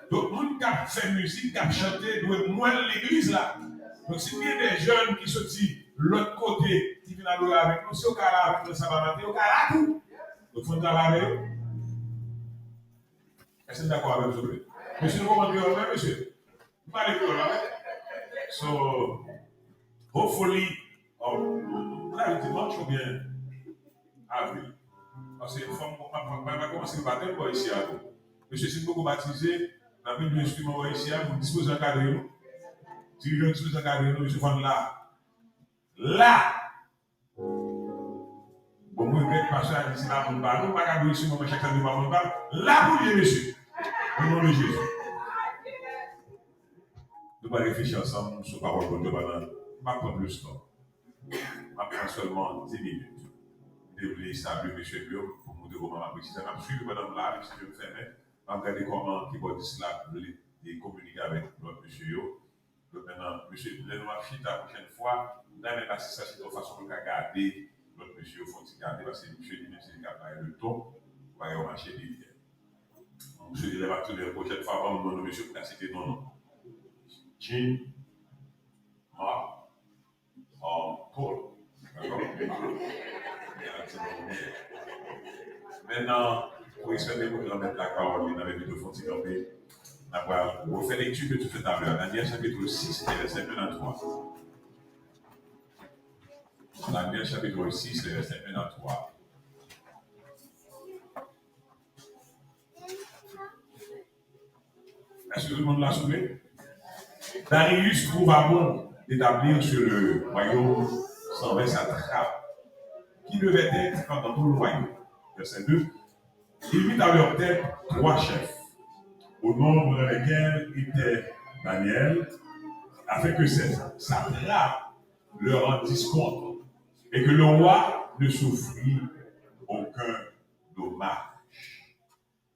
Donk, moun k ap fè mizik, k ap chante, dwe mwèl legliz la. Donk, si n gen de jèn ki soti lòt kote, ki vin adore avèk nou, si yo ka la avèk nou sabamaten, yo ka la tou. Donk, fò n travay avè yo. Èske n dakò avè m, souple? Mesye, nou konprann kreyòl mwen, mesye? M pale kreyòl la, wi. So, hopefully, um, m ta di dimanch oubyen avril. Paske fò m, m ap, m ap, m ap kòmanse batèm bò isi a tou. Mesye, si n poko batize, n ap vin jwe enstriman bò isi a, nou dispoze ankadre nou. Dirijan yo dispoze ankadre nou, mesye, fò n la. La! Bon, mwen regrèt pastè a di se pa moun pa nou, m pa ka dwe sou mwen chak samdi pa moun pa m. La pou l ye, mesye. O non de Jezi. Nou pral reflechi ansanm sou pawòl Bondye ba nou. M p ap pran plis tan. M ap pran sèlman dis minit. M te vle salye mesye m yo pou montre kòman m apresye sa. N ap swiv pandan m la, epi si Dye pèmèt, m ap gade kòman kibòdis la vle kominike avèk lòt mesye yo. Donk, mentnan, mesye, lè nou ap chita pwochèn fwa, nou ta renmen asistans li yon fason pou l ka gade lòt mesye yo fè yon ti gade, paske misye li menm se li k ap bay leton pou bagay yo mache pi byen. Donk, mesye, lè m ap tounen yon pwochèn fwa, ban m non nou, mesye, pou n ka site non nou. Jean, Marc, um, Paul. Mentnan, pou respè de moun, Lanmèt la pawòl li nan men nou fon ti kanpe. N ap pral refè lekti ke nou fè talè a. Danyèl chapit sis, lè vèsè en a twa. Danyèl chapit sis, lè vèsè en a twa. Est-ce que tout le monde l'a soulevé? Darius trouva bon d'établir sur le royaume cent vingt satrapes qui devaient être dans tout le royaume. Verset deux. Il mit à leur tête trois chefs, au nombre desquels était Daniel, afin que ces satrapes leur rendissent compte, et que le roi ne souffrit aucun dommage.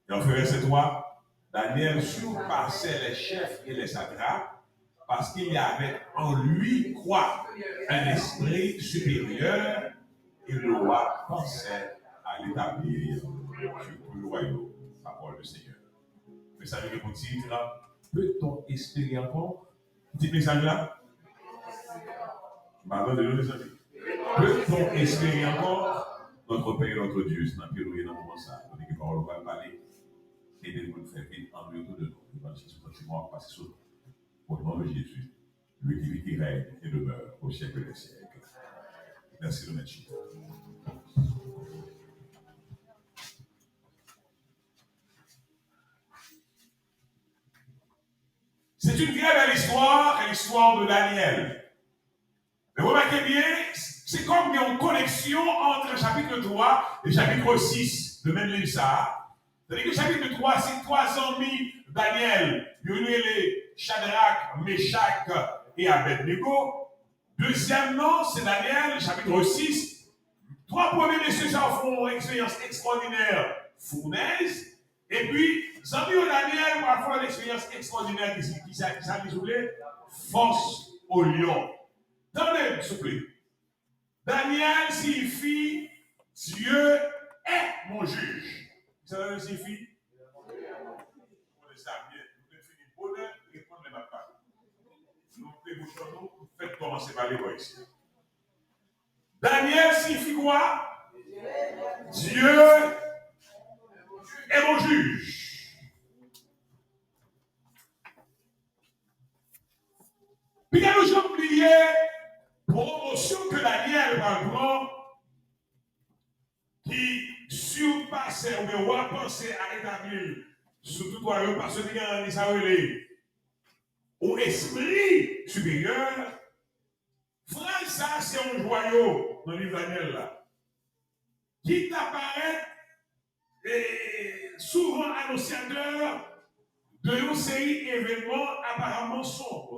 Et enfin, verset trois, Daniel surpassait les chefs et les satrapes parce qu'il y avait en lui quoi? Un esprit supérieur, et le roi pensait à l'établir sur tout le royaume. Parole du Seigneur. Mesaj yo gen pou tit, Peut-on espérer encore? Tit mesaj la? M pa tande nou, mezanmi. Peut-on espérer encore? Notre Père et notre Dieu, se nan pye nou ye nan moman sa a. Kote ke pawòl ou pral pale, ede nou fè vit antre otou de nou. Evanjil sou santiman w ap pase sou nou. Au nom de Jésus, lui qui vit, qui règne et demeure au siècle des siècles. Merci de mettre. C'est une très belle histoire, l'histoire de Daniel. Men remake byen, se kòm gen yon koneksyon ant chapit twa e chapit sis de menm liv sa a. Tandis ke chapit twa, se twa zanmi Daniel, youn rele Chadrak, Mechak e Abednego. Dezyèm nan, se Daniel, chapit sis. Twa premye mesye sa yo fè yon eksperyans ekstwòdinè, founèz. Epi, zanmi yo Daniel pral fè yon eksperyans ekstwòdinè ki, ki sa, ki sa li souple? Fòs o lyon. Tande, souple. Daniel siyifi Dieu est mon juge. Sa Daniel siyifi? Konnen sa byen. Nou te fini bonè, reponn lè m ap pale. Nou te bouch nou, nou fèk kòmanse pale bò isi. Daniel siyifi kwa? Dieu est mon juge. Piga nou janm bliye pwomosyon ke Daniel pral pran, ki sipase oubyen w a panse a etabli l sou tout wayòm, paske li gen anni sa rele yon espri siperyè. Fraz sa a se yon jwayo nan liv Danyèl la, ki ta parèt e souvan anonsyatè de yon seri evènman aparamman sonb.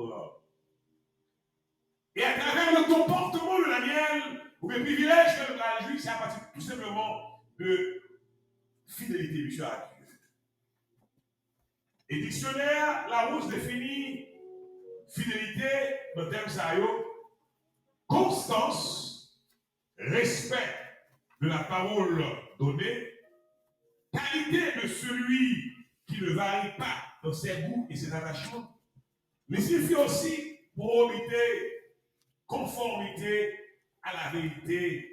E atravè le konpòtman de Danyèl, oubyen privilèj ke l pral jwi, se apati tou senpleman de fidelite misye a Dye. E diksyonè Larousse defini fidelite nan tèm sa yo: constance, respect de la parole donnée, qualité de celui qui ne varie pas dans ses goûts et ses attachements. Li siyifi osi probité, conformité à la vérité,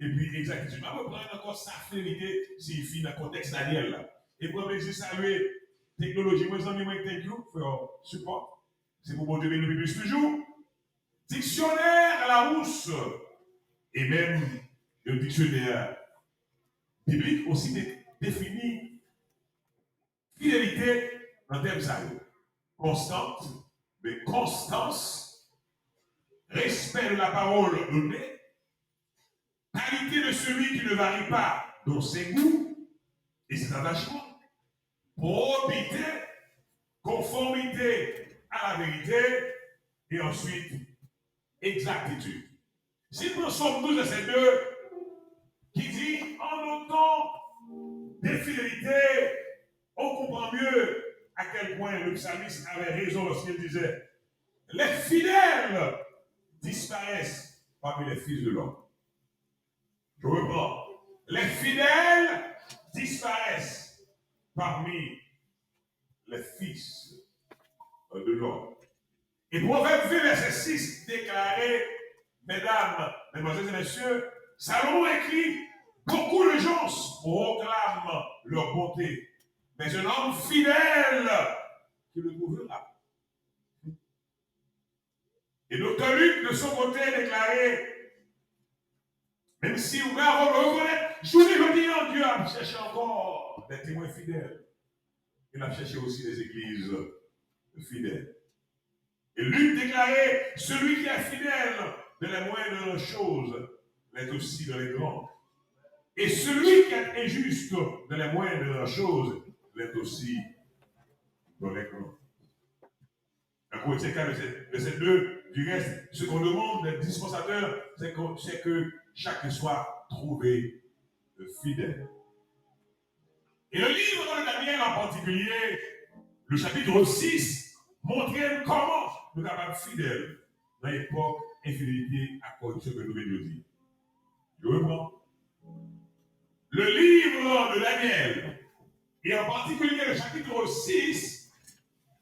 epi egzaktitid. M ap reprann ankò sa fidelite siyifi nan kontèks Danyèl la. E premye se salye teknoloji mwen, zanmi mwen, thank you for your support. Se pou Bondye beni nou pi plis toujou. Diksyonè Larousse e menm yon diksyonè biblik osi de-, defini fidelite nan tèm sa yo: constante, de constance, respect de la parole donnée, qualité de celui qui ne varie pas dans ses goûts et ses attachements, probité, conformité à la vérité, et ensuite exactitude. Si n pran Sòm douz, vèsè de, ki di, en autant de fidélité, on comprend mieux à quel point le psalmiste avait raison lorsqu'il disait, les fidèles disparaissent parmi les fils de l'homme. Je reprends. Les fidèles disparaissent parmi les fils de l'homme. E Pwovèb ven, vèsè sis deklare, mesdames, mesdemoiselles et messieurs, Salomon écrit, beaucoup de gens proclament leur bonté, mais un homme fidèle qui le trouvera. Et Docteur Luc, de son côté, déclarait, même si ou ka reconnaître, jounen jodi a, Dieu ap chèche ankò des témoins fidèles. Il ap chèche aussi des églises fidèles. Et Luc déclarait, celui qui est fidèle dans les moindres choses l'est aussi dans les grandes. Et celui qui est injuste dans les moindres choses l'est aussi dans les grandes. Dans Corinthiens quatre, verset, verset deux, du reste, ce qu'on demande des dispensateurs, c'est que, c'est que chacun soit trouver fidèle. Et le livre de Daniel en particulier, le chapitre six, montre n kòman nou kapab fidèl nan epòk enfidelite ak kòripsyon ke nou vin jodi. Je reprends. Le livre de Daniel, et en particulier le chapitre six,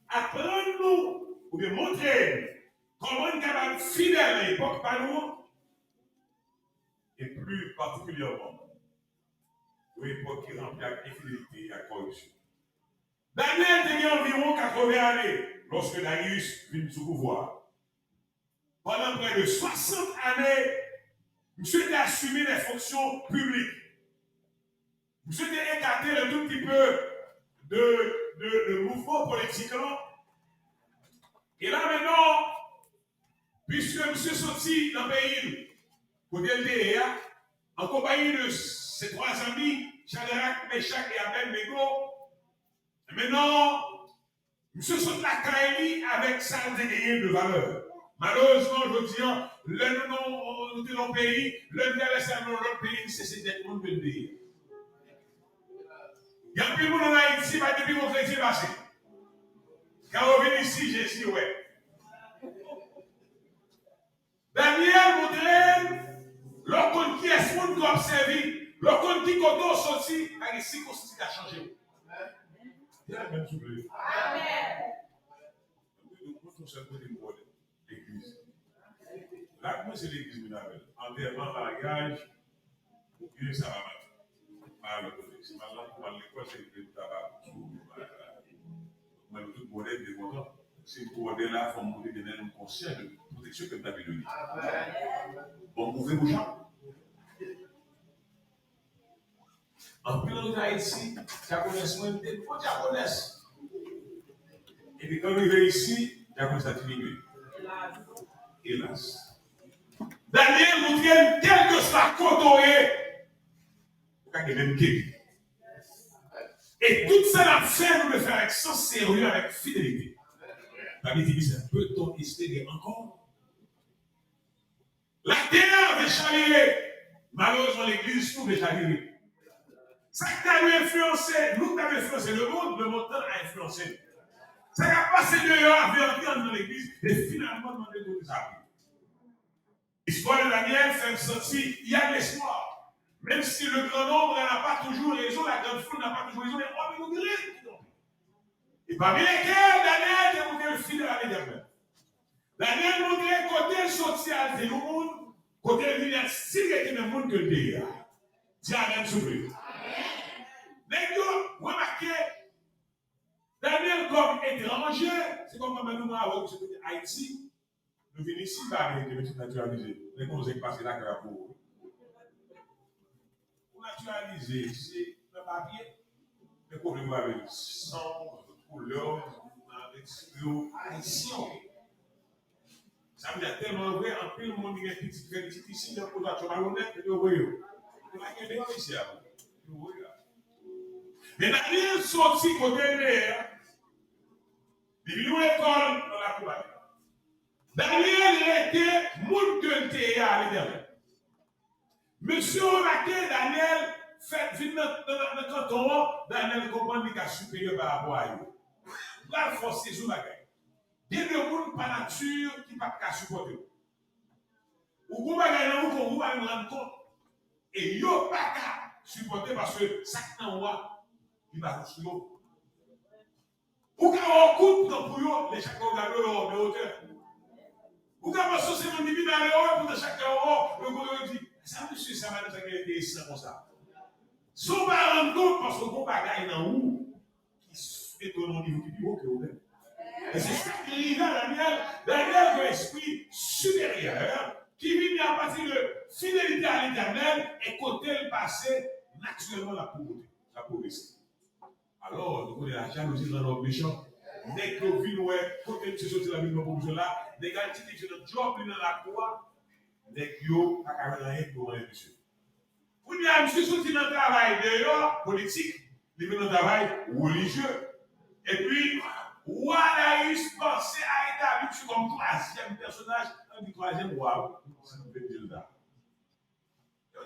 aprann nou, oubyen montre n, kòman n kapab fidèl nan epòk pa nou an, e pli patikilyèman, yon epòk ki ranpli ak enfidelite e ak kòripsyon. Daniel te gen anviwon katreven ane lòske Darius vin sou pouvwa. Pandan près de soixante années, misye te asime des fonctions publiques. Misye te ekate le tout petit peu de, de, de mouvman politik lan. E la menm, piske misye soti nan peyi l, kote l te ye a, an konpayi de ses trois amis, Chadrak, Mechak e Abèdnego, menm, misye sot lakay li avèk sa l te genyen de valè. Malerezman, jodi a, lè nou, nou, nou te nan yon peyi, lè n travèse nan yon lòt peyi, se, se dèt moun ke n te ye. Gen anpil moun ann Ayiti, pa depi gon kretyen pase. Kan yo vin isi, Jezi wè. Daniel montre n, lè w konn kiyès moun ke w ap sèvi, lè w konn ki kote w soti, pa gen sikonstans ki ka chanje w. Di amèn, souple. Amèn. Mwen, mwen, mwen, mwen, mwen, mwen, legliz. La, mwen, se legliz mwen avè l. Antèman, maryaj, oubyen sa va maten. Pa lòt kote. Si m al nan kou, m al lekòl, se legliz mwen ta ba m tou. Mwen, nou tout bòdè, m te kontan. Si m bòdè la, fò m montre ke m konsyan de pwoteksyon ke m ta vin li. Bon, m ouvri bouch la. Anpil antre Ayiti, dyakonès mwen, m te bon dyakonès. Epi kan m rive isi, dyakonès la diminye. Elas. Daniel montre n, kèlkeswa kote w ye, ou ka gen menm ke li. E tout sa n ap fè, nou dwe fè avèk sans serye, avèk fidelite. Labib di, peut-on espérer encore? Latè a vle chavire. Malerezman, legliz tou vle chavire. Sa k ta dwe enfliyanse nou, k ta dwe enfliyanse lemonn, lemonn tan a enfliyanse nou. Sa k ap pase deyò a vle antre anndan legliz, e finalman, mande kote sa vle. L'histoire de Daniel fait me sentir il y a de l'espoir. Même si le grand nombre n'a pas toujours raison, la grande foule n'a pas toujours raison, mais on nous grille qui tombent. Et parmi lesquels Daniel te montre l fidèl a Letènèl. Daniel montre kote l soti a, l te yon moun, kote l vini a, si l rete menm moun ke l te ye a. Di amèn, souple. Nèg yo remake Daniel kòm etranje, se kòm mwen menm mwen avè w ki soti Ayiti, nou vin isi, pa Ameriken, nou tout natiralize. Nèg konn zèk pase lakay la pou ou. Ou natiralize, se nan papye. Men pwoblèm ou avèk san w, koulè w, nan lespri w, ayisyen w ye. Sa vle di a tèlman vre, anpil moun ki gen pitit, fè pitit isi, y ap poze aksyon malonèt, epi yo voye yo. Yo pa kenbe yo isi a. Yo voye yo la. Men Daniel soti kote l te ye a. Li vin yon lekòl nan lakou a li. Daniel rete moun ke l te ye a Letènèl. Mesye remake Daniel fèt vin nan, nan, nan kanton an, Daniel konprann li ka siperyè pa rapò a yo. M pral fè w sezi yon bagay. Gen de moun pa nati ki p ap ka sipòte w. Ou gon bagay nan ou ke ou pa menm rann kont. E yo pa ka sipòte paske sa k nan ou a, li pa sou yo. Ou ka wè w kout, tankou yo, men chak lè w gade w, yo wè w de wotè. Ou ka panse w se moun ki pi malere, poutan chak lè w wè w, yo kote yo di, sa mesye sa, madanm sa ki enteresan konsa. San w pa rann kont, paske w gon bagay nan ou ki s-, mete w nan yon nivo ki pi wo ke ou menm. E se sa ki rive a Danyèl. Danyèl gen yon espri siperyè ki vini apati de fidelite a Letènèl e kote l pase, natirèlman l ap pwogre-, l ap pwogrese. Alò, nou konnen lajalouzi rann lòm mechan. Nèg yo vin wè kote misye soti nan milyonè pwodiksyon la, nèg al kite misye nan djòb li nan lakou a, nèg yo pa ka jwenn anyen pou yo manyen misye. Kounye a, misye soti nan travay deyò, politik, li vin nan travay relijye. Epi, wa Dayis panse a etabli misye kòm twazyèm pèsonaj, ann di twazyèm wa, wi, si nou vle di l sa. Yo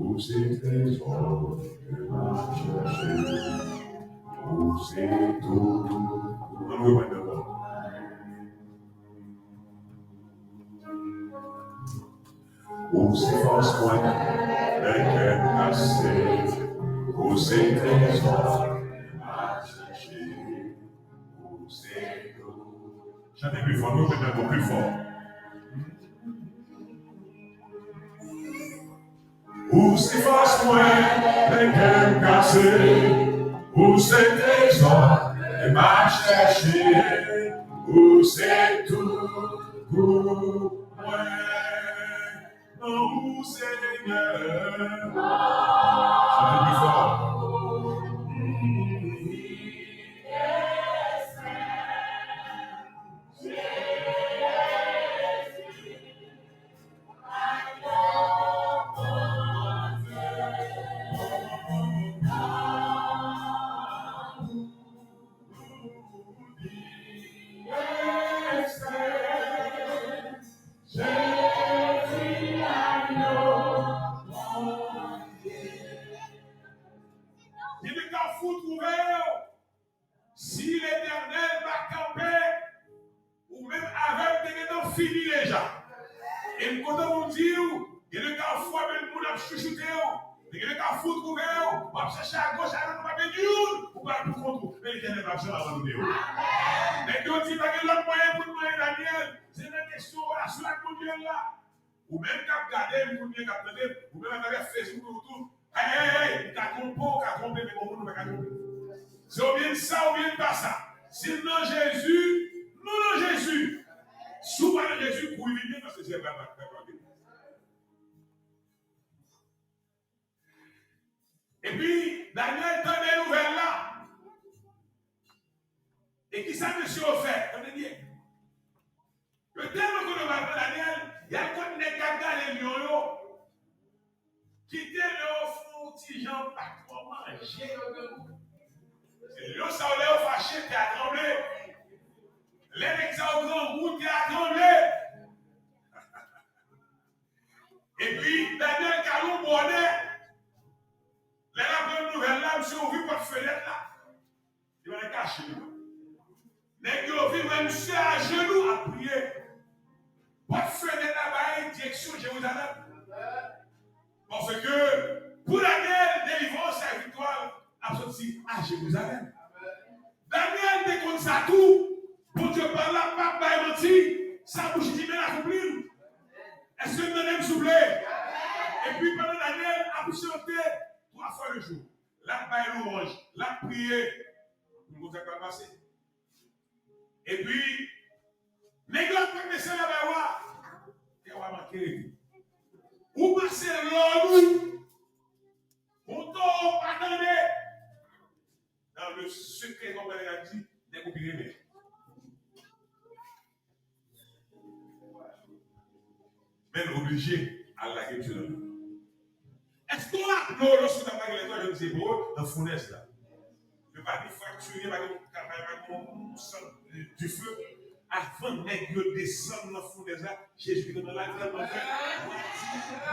Ou se trezò ke m ap chèche. Ou se tout. Ann reprann ankò. Ou se fòs mwen lè kè m kase. Ou se trezò ke m ap chèche. Ou se tout. Chante pi fò, nou repete ankò pi fò. Ou se fòs mwen lè kè m kase. Ou se trezò ke m ap chèche. Ou se tout pou mwen. Nan ou, Senyè. Chante pi fò. Gen de kafou twouve yo. Si Letènèl pa kanpe, ou menm avè m te gentan fini deja. E m kontan pou m di w, gen de kafou, apèl moun ap chouchoute w. Gen de kafou twouve w, w ap chèche agoch, adwat, ou pa gen youn, ou pral pou kont ou. Men Letènèl p ap janm abandone w. Nèg yo di, pa gen lòt mwayen pou n manyen Danyèl. Se nan kesyon relasyon ak Bondye l la. Ou menm k ap gade m kounye a, k ap tande m, ou menm atravè Facebook, YouTube, hey, hey, hey, ou ka twonpe, ou ka twonpe, men bon moun ou pa ka twonpe. Se oubyen sa, oubyen pa sa. Si n nan Jezi, nou nan Jezi. Si w pa nan Jezi, kouri vin li, paske se pa, pa, pa, pa. Epi, Danyèl tande nouvèl la. E kisa mesye yo fè? Tande byen. Yo tèlman konn yo pa pran Danyèl, y al kot nèg k ap gade lyon yo. Kite lè yo fè yon ti jan pa twò manje yo grangou. Se lyon sa yo, lè yo fache, tè a tranble. Lè nèg sa yo grangou, tè a tranble. Epi, Danyèl kale yon bònè. Lè l aprann nouvèl la, misye ouvri pòt fenèt la. Li pa t kache li non. Nèg yo vin wè misye ajenou ap priye. Pòt fenèt la bay direksyon Jerizalèm. Paske pou Danyèl, delivrans ak viktwa ap sot a Jerizalèm. Danyèl te konn sa tou. Bondye pa la, pa bay manti. Sa bouch li di, men l akonpli l. Èske n tande m, souple? Epi pandan Danyèl ap chante twa fwa le jou, l ap bay lwanj, l ap priye, pou l konn sa k pral pase. Epi, nèg yo ap fè mesye la bay wa. Kè wa manke. Ou pase lò nou. Ou to pa tande. Dans le secret, kòm nèg la di, nèg ou pi renmen. Men l oblije al lage misye nan dlo. Èske w raple w lòske w t ap lage lèzòt jèn se bro nan founèz la? Yo pa gen fraktire, pa gen, pa gen, pa gen sant dife. Avan nèg yo desann nan founèz la, Jezi te nan la tèlman fè.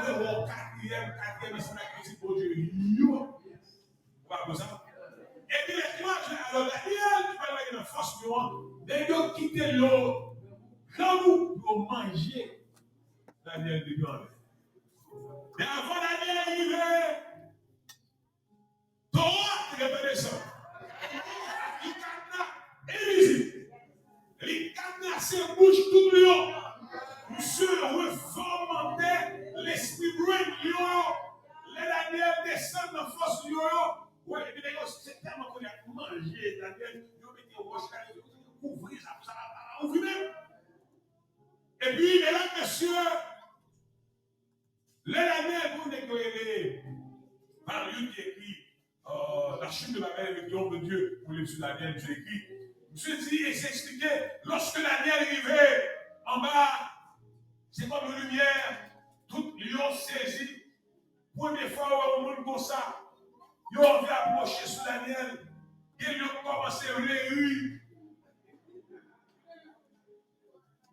Mwen wè w katriyèm, katriyèm nan sinagouk Bondye yo. Ou pa konn sa? Epi lè twa jou, alò Danyèl ki pral lage nan fòs lyon an, nèg yo kite lyon grangou pou yo manje Danyèl depi anlè. Men avan Danyèl rive, to a te gentan desann. Li kadna, envizib. Li kadnase bouch tout lyon. Misye refòmante lespri brain lyon yo. Lè Danyèl desann nan fòs lyon yo, wè, epi nèg yo se tèlman konnen ap manje Danyèl, yo mete wòch la, yo kouvri sa pou sa pa, pa, pa ouvri menm. Epi, medam, mesye, lè Danyèl, pou nèg yo rele Valjean ki ekri euh, La chute de Babel avec l'ombre de Dieu, pou lekti Danyèl, misye ekri. Misye di, e se eksplike, lòske Danyèl rive anba, se kòm yon limyè, tout lyon sezi. Premye fwa yo wè yon moun konsa, yo anvi apwoche sou Danyèl, gen lyon ki kòmanse vle ri.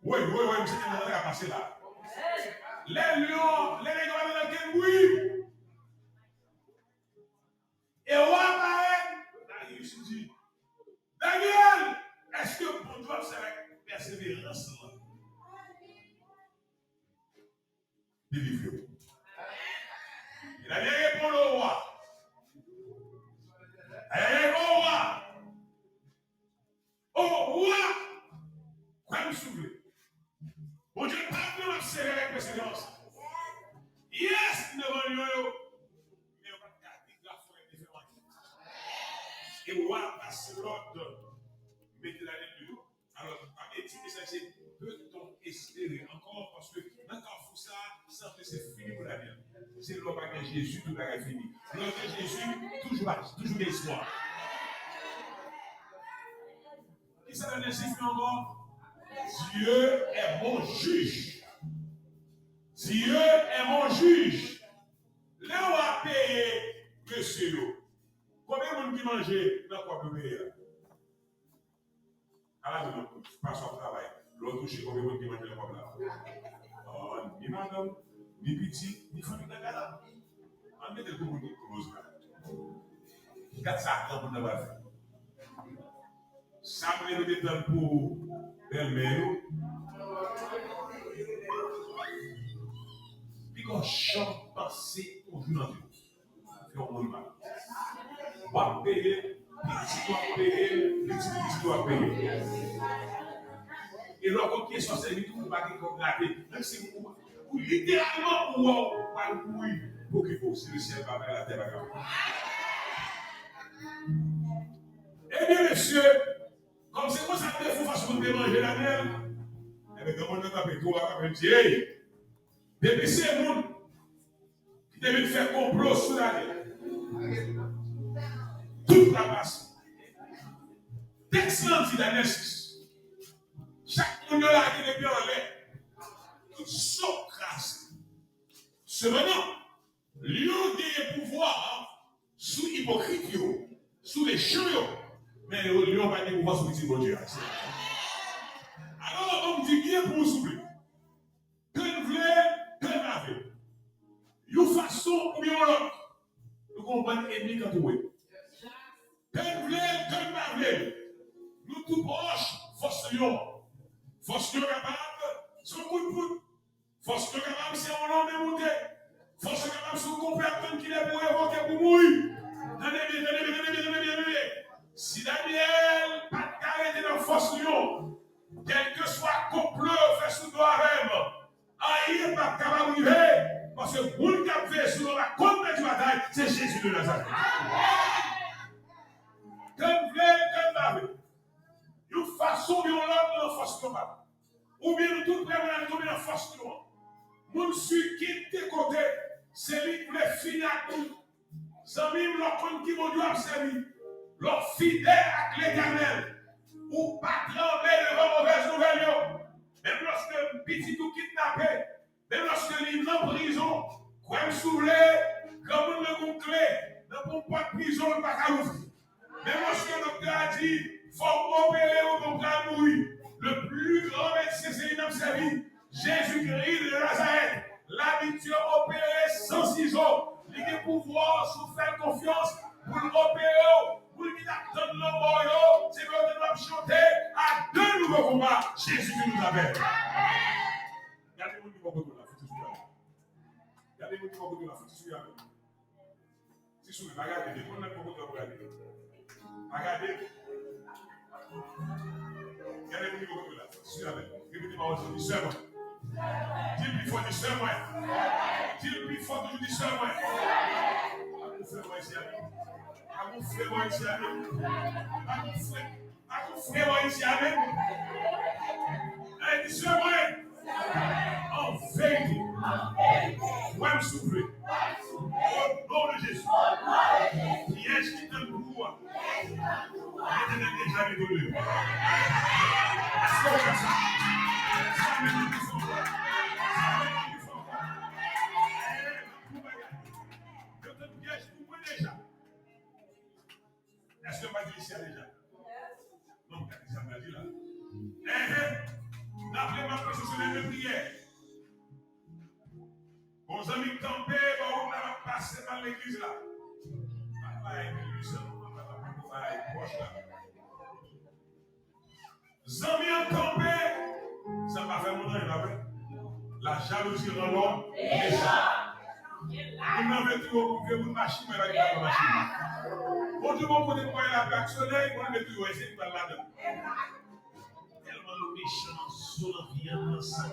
Wi, wi, wi, misye te nan sa k ap pase la. Lè lyon, lè nèg yo pa nan ken bri. E wa parèt, Darius di, Danyèl, èske Bondye w ap sèvi avèk pèseverans lan delivre w? E Danyèl reponn o wa. Danyèl reponn o wa. O wa, kwè m si w vle. Bondye pa vle w ap sèvi avèk pèseverans. Yes, m devan lyon yo. Men yo pa t ka viv lafwa yo te fè anyen. E wa pase lòd, mete Danyèl deyò. Alò, pa gen ti mesaj, se peut-on espérer encore, paske nan kafou sa, sanble se fini pou Danyèl. Se lè w pa gen Jezi, tout bagay fini. Lè w gen Jezi, toujou, toujou gen espwa. Kisa Danyèl siyifi ankò? Dieu est mon juge. Dieu est mon juge. Lè w ap peye mesye yo, konbyen moun ki manje nan kòb yo peye a? Ala nou, fason ap travay. Lè w touche, konbyen moun ki manje nan kòb la? Oh, ni madanm, ni pitit, ni fanmi nan kay la. Ann mete l pou moun ki close la. Gad sa granmoun nan pral fè. Sa m rele te tann pou bèlmè yo. Piga w janm panse yon jou nan vi w fè yon moun mal. W ap peye, pitit w ap peye, pitit pitit w ap peye. E lè w konn kiyès w ap sèvi tou, ou pa gen kòb grate. Menm si ou, ou literalman ou wè w pral mouri, pou ki pou si lesyèl pa bay latè pa kapab. Ebyen, mesye, kòm se konsa m te fè fason m te manje Danyèl, ebyen, granmoun nan kanpe tou a, kanpe di, hey, depi se moun ki te vin fè konplo sou Danyèl, tout la pase. Tèks lan di, Danyèl sis, chak moun yo lage depi anlè, tout zo kraze. Sepandan, lyon genyen pouvwa sou ipokrit yo, sou mechan yo, men yo, lyon pa gen pouvwa sou pitit Bondye a. Alò, ban m di byen pou w souple. Ke n vle, ke n pa vle. Yon fason oubyen yon lòt, nou gon bann ènmi k antouwe. Ke n vle, ke n pa vle, nou tou pwòch fòs lyon. Fòs lyon kapab se yon kout poud. Fòs lyon kapab se yon lanmè monte. Fòs lyon kapab se yon konpè ap tann kilè pou revoke, pou mouri. Tande byen, tande byen, tande byen, tande byen. Danyèl pa t ka rete nan fòs lyon. Kèlkeswa konplo yo fè sou do avè m, anyen p ap kapab rive, paske moun k ap veye sou nou pa konn pèdi batay, se Jezi de Nazarèt. Ke n vle, ke n pa vle. Yon fason oubyen yon lòt, nou nan fòs lyon, papa. Oubyen nou tout prè pou n al tonbe nan fòs nou an. Moun swiv kit de kote, se li k vle fini ak nou. Zanmi m, lè w konn ki Bondye w ap sèvi, lè w fidèl ak Letènèl, ou pa tranble devan movèz nouvèl yo. Menm lòske pitit ou kidnape, menm lòske li nan prizon, kwè m si w vle, granmoun nan gen yon kle nan pou yon pòt prizon l pa ka louvri. Menm lòske doktè a di, fò w opere w, men w pral mouri. Le pli gran medsen se li n ap sèvi, Jezikri de Nazarèt. L abitye opere san sizo. Li gen pouvwa si w fè l konfyans pou l opere w. Moun ki t ap tann lanmò yo, se pou yo te dwe ap chante à de nouveaux combats, Jésus qui nous appelle. Gade moun ki bò kote w la, fouti sou yo. Gade moun ki bò kote w la, fouti sou yo. Ti souri, pa gade, depi w nan bò kote w ap gade. Pa gade. Gade moun ki bò kote w la. Ti souri avè l. Repete pawòl sa, di, sè mwen. Di l pi fò, di, sè mwen. Di l pi fò toujou, di, sè mwen. Pa gon frè mwen isi a menm. Pa gon frè mwen isi a menm. Pa gon frè. Ak yon frè mwen isi a menm. Ey, di, sè mwen. An verite. Kwè m si w vle. O non de Jezi. Pyèj ki tann pou ou a, Letènèl deja netwaye yo. Èske w kwè sa? Sa menm ki fò. Sa menm ki fò. Ey, yon bagay. Yo tann pyèj pou mwen deja. Èske m pa di isi a deja? Non, gade sa m pral di la. Enhen. Raple m ap preche sou lè de priyè. Gon zanmi k kanpe bò wout la, m ap pase m al legliz la. Pa bay mil uit san non, pa bay pòch la. Zanmi an kanpe, sa pa fè moun anyen, pa vre? La jalousie rend l'homme méchant. Moun nan vle touye w pou vye bout machin, mwen pa gen machin. Bondye bon kote pou mwen la, plak solèy, Bondye vle touye w, e se li pral ladan. Tèlman nou mechan nan zo, nan vyann, nan san.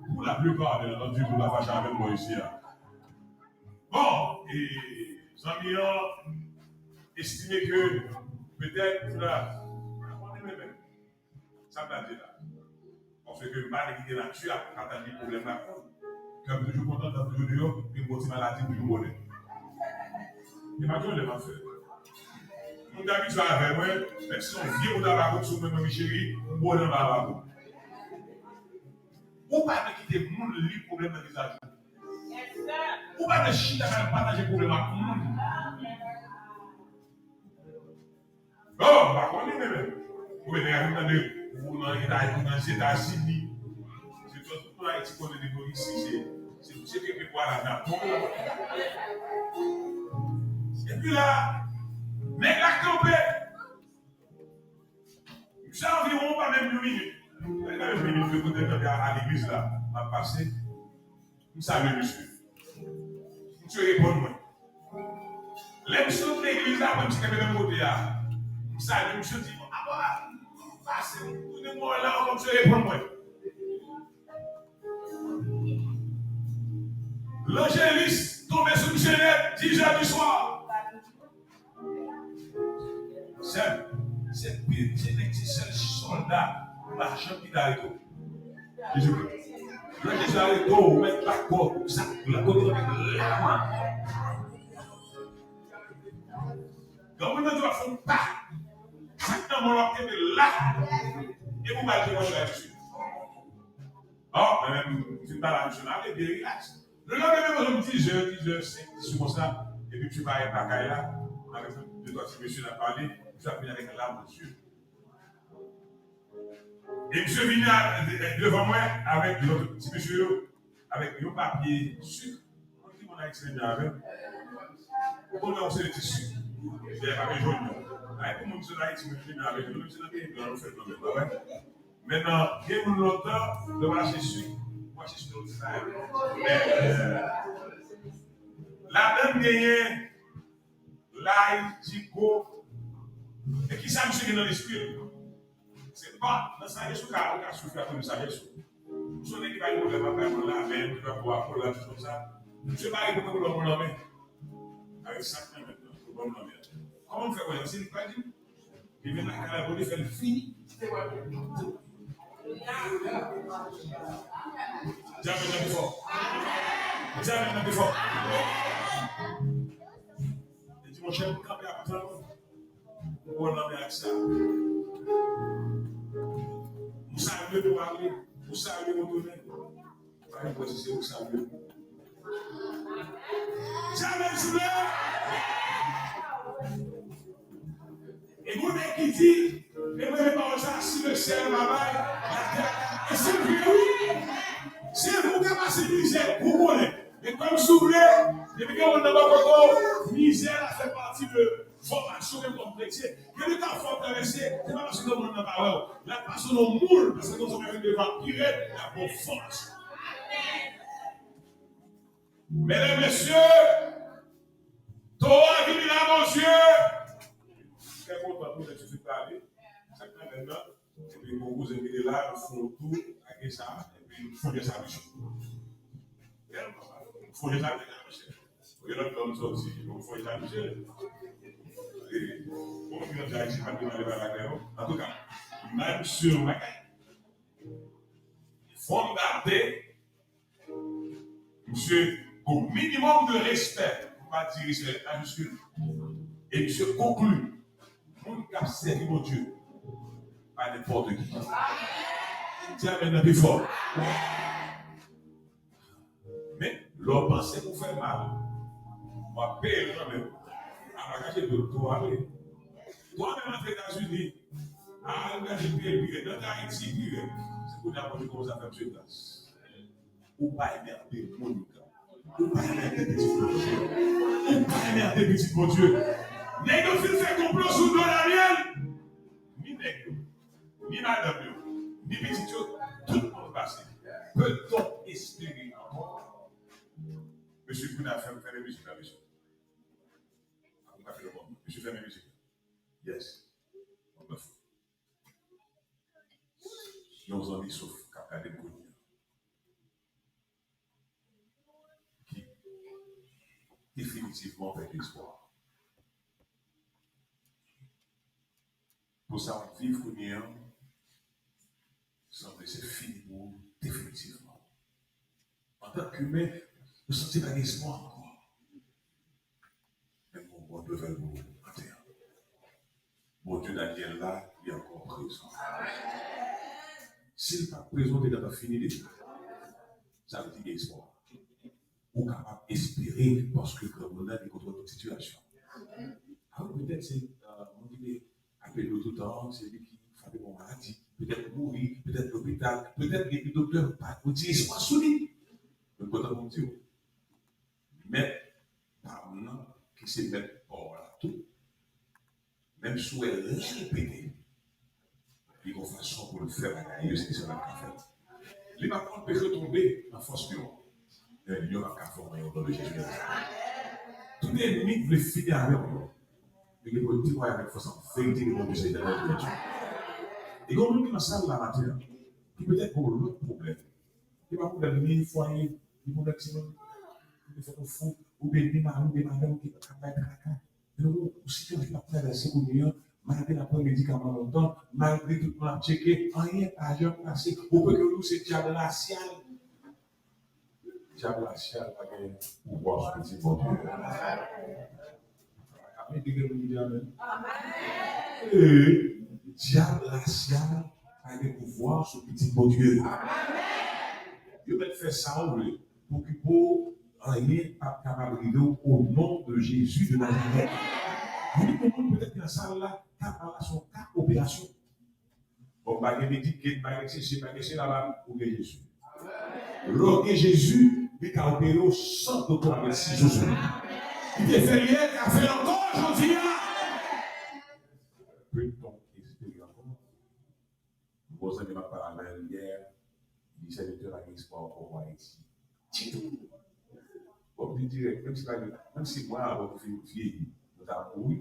Pou la plipa, byen antandi, nou pa fache avè m bò isi a. Bon, e zanmi an estime ke petèt, la, pa konnen menm, menm. Sa m ta di la. Paske m pa vle kite nati ap pataje pwoblèm la ak moun. Kè m toujou kontan, tan toujou deyò, gen bon ti maladi toujou bonè. E pa toujou lè m ap fè. Moun k abitye avè mwen, menm si se yon vye bout abako sou mwen, mwen, cheri, m bonè anba abako. Ou pa vle kite moun li pwoblèm nan vizaj ou. Ou pa vle chita k al pataje pwoblèm ak moun. Bon, m pa konnen, men, men. Ou vin tande, ou nan Eta-, ou nan Etazini. Se tout moun Ayiti konnen depi isi, se, se, se kenbe bwa la nan pon. Epi la, nèg la kanpe. Misye anviwon pa menm yon minit. Pa menm yon minit, de kote kanpe a, a legliz la. M ap pase. M salye misye. Misye reponn mwen. Lè m sot legliz la, mwen, misye kanpe menm kote a. M salye misye, di, "Apa, m pase, m tounen bò la ankò," misye reponn mwen. Lanjelis tonbe sou misye nèt, dizè di swa. Sè m, se pi ti nèg, se sèl sòlda m pa janm kite arete w. Jezi Kris. Lè Jezi arete w, ou mèt bat kò, ou sa, lè kote w mèt la. Granmoun nan di w ap fè yon pa. Sa k nan men w ap kenbe la. E pou bal te kontre a Jezi. Bon, mwen menm, m fin pale a misye, m ale byen rilaks. Lelendemen, mwen, m dizè, dizè senk, dis konsa, epi misye parèt lakay la, avèk de twa ti mesye n ap pale, misye ap vini avèk lam nan zye. E misye vini a, de-, devan mwen avèk lòt ti mesye yo, avèk yon papye sik. Mwen di moun Ayiti renmen avè m. Ou konnen yon seri ti sik. Se papye jòn yo. Ay, pou moun ki sot Ayiti, mwen renmen avè yo. Nou menm se nan peyi blan nou fèt nou menm, pa vre? Mentnan, gen moun lontan, lè w achte sik, w achte sik nan ti bagay. Men, ladan l genyen lay, diko, Men ki sa misye gen nan lespri l? Se pa nan sajès ou ka, ou ka soufri apre nan sajès ou. Ou se yon nèg ki pa gen pwoblèm ap bay moun lamen, ki pa pou apòl la, tout konsa. Misye pa gen pwoblèm pou lòm lanmen. Avèk sa k nan men nan, pou lòm lanmen. Kòman m fè konnen? Se li k pral di m. Li vin lakay la pou li fè l fini. Di amèn nan pi fò. Di amèn nan pi fò. Li di, monchè, m kanpe ap tann ou. Ou pran lanmen ak sa. Ou salye nou ale. Ou salye nou tounen. Pa gen pwòs se ou salye nou. Jamè sou le. E gon nèg ki di, e mwen, men pawòl sa, si le syèl pa bay, latè, e se vre, wi. Se vre, ou ka pase mizè, ou konnen. Men kòm si w vle, depi gen moun nan bò kote w, mizè la fè pati de fòmasyon menm kòm kretyen. Gen de ka fò w travèse, se pa paske moun nan pa wè w. L ap pase w nan moun, paske konsa w vin devan pi rèd, l ap ba w fòmasyon. Medam, mesye, towo a vini la, Bondye. Trè kontan pou lè ti fi pale. Sa k nan menm nan. Epi gon kouzen ki te la, nou fè yon tou, lage sa, epi nou fonde sa misye. Fonde sa misye. Oye lòt lòm sòti, nou fonde sa misye. E, bon, yon jan isi pa t gen male pa lakay, non. Antouka, m ba misye yon bagay. Fòm date, misye, au minimum de respect, pou pa di respect avec majuscule. E misye konkli, moun k ap sèvi Bondye, pa nenpòt ki. Di amèn nan pi fò. Men, lè w panse pou fè mal, w ap peye l kanmenm. A pa kache do, to a vre. To a menm antre Etazini. A, al gache peye l pi rèd. Antre Ayiti pi rèd. Se kounye a Bondye kòmanse ap fè misye gras. Ou pa enmède moun. Ou pa enmède pitit Bondye. Ou pa enmède pitit Bondye. Nèg yo fin fè konplo sou do Daniel. Ni nèg yo, ni madanm yo, ni pitit yo, tout moun pase. Peut-on espérer encore? Mesye, kounye a fèmen, fèmen mizik la, mesye. Mesye, fèmen mizik la. Yes. Yon zanmi souf k ap gade m kounye a. Ki definitivman pèdi espwa. Pou sa w ap viv kounye a, sanble se fini pou ou definitivman. Antanke imen, ou santi pa gen espwa ankò. Men bon, Bondye fè l pou ou. Maten an, Bondye Daniel la, li ankò prezan. Si l pa t prezan, ou te gentan fini deja. Sa vle di gen espwa. Ou kapab espere paske granmoun nan gen kontwòl tout sitiyasyon. A wi, petèt se, euh, moun ki te ape nou toutan, se li ki frape pou maladi, petèt mouri, petèt lopital, petèt epi doktè pa retire espwa sou li. Men kontan pou m di w, mèt pa m nan, ki se mèt pa w la tou, menm si w wè rèl pete, li gon fason pou l fè bagay yo, se sa l ap ka fè. Li p ap anpeche w tonbe nan fòs lyon an. Men lyon an p ap ka fè w anyen o non de Jezi Nazarèt. Tout ènmi k vle fini avè w yo, yo gen pou yo temwaye avèk fòs an verite ke Bondye se Letènèl pou yo. E gen yon moun ki nan sal la maten an, ki petèt gen yon lòt pwoblèm. Li pa pwoblèm ni fwaye, ni pwoblèm timoun, ni fè konfou, oubyen ni mari, oubyen madanm ki ap bay traka. Men ou, ou sitiyasyon k ap travèse kounye a, malgre n ap pran medikaman lontan, malgre tout moun ap tcheke, anyen pa janm pase. Ou pè ke ou se dyab rasyal. Dyab rasyal pa gen pouvwa sou pitit Bondye. Amen. Degre moun ki di amen. Ee, dyab rasyal pa gen pouvwa sou pitit Bondye. Yo mèt fè sa yo vle. Okipe w, anyen p ap kapab rive w o non de Jezi de Nazarèt. Anpil moun petèt ki nan sal la, ka pa la se yon ka operasyon. Bon, pa gen Medicaid, pa gen sesi, pa gen sela, pa ou gen Jezi. Lè w gen Jezi, li ka opere w san doktè pa met sizo sou li. Li te fè l yè, l ka fè l ankò jodi a. Peut-on espérer encore? Bon, zanmi m ap pale avè l yè, li di sèvitè pa gen espwa ankò pou Ayiti. Ditou. Bon, m di dirèk, menm si pa gen, menm si mwen avè w fin vyeyi, nou ta mouri,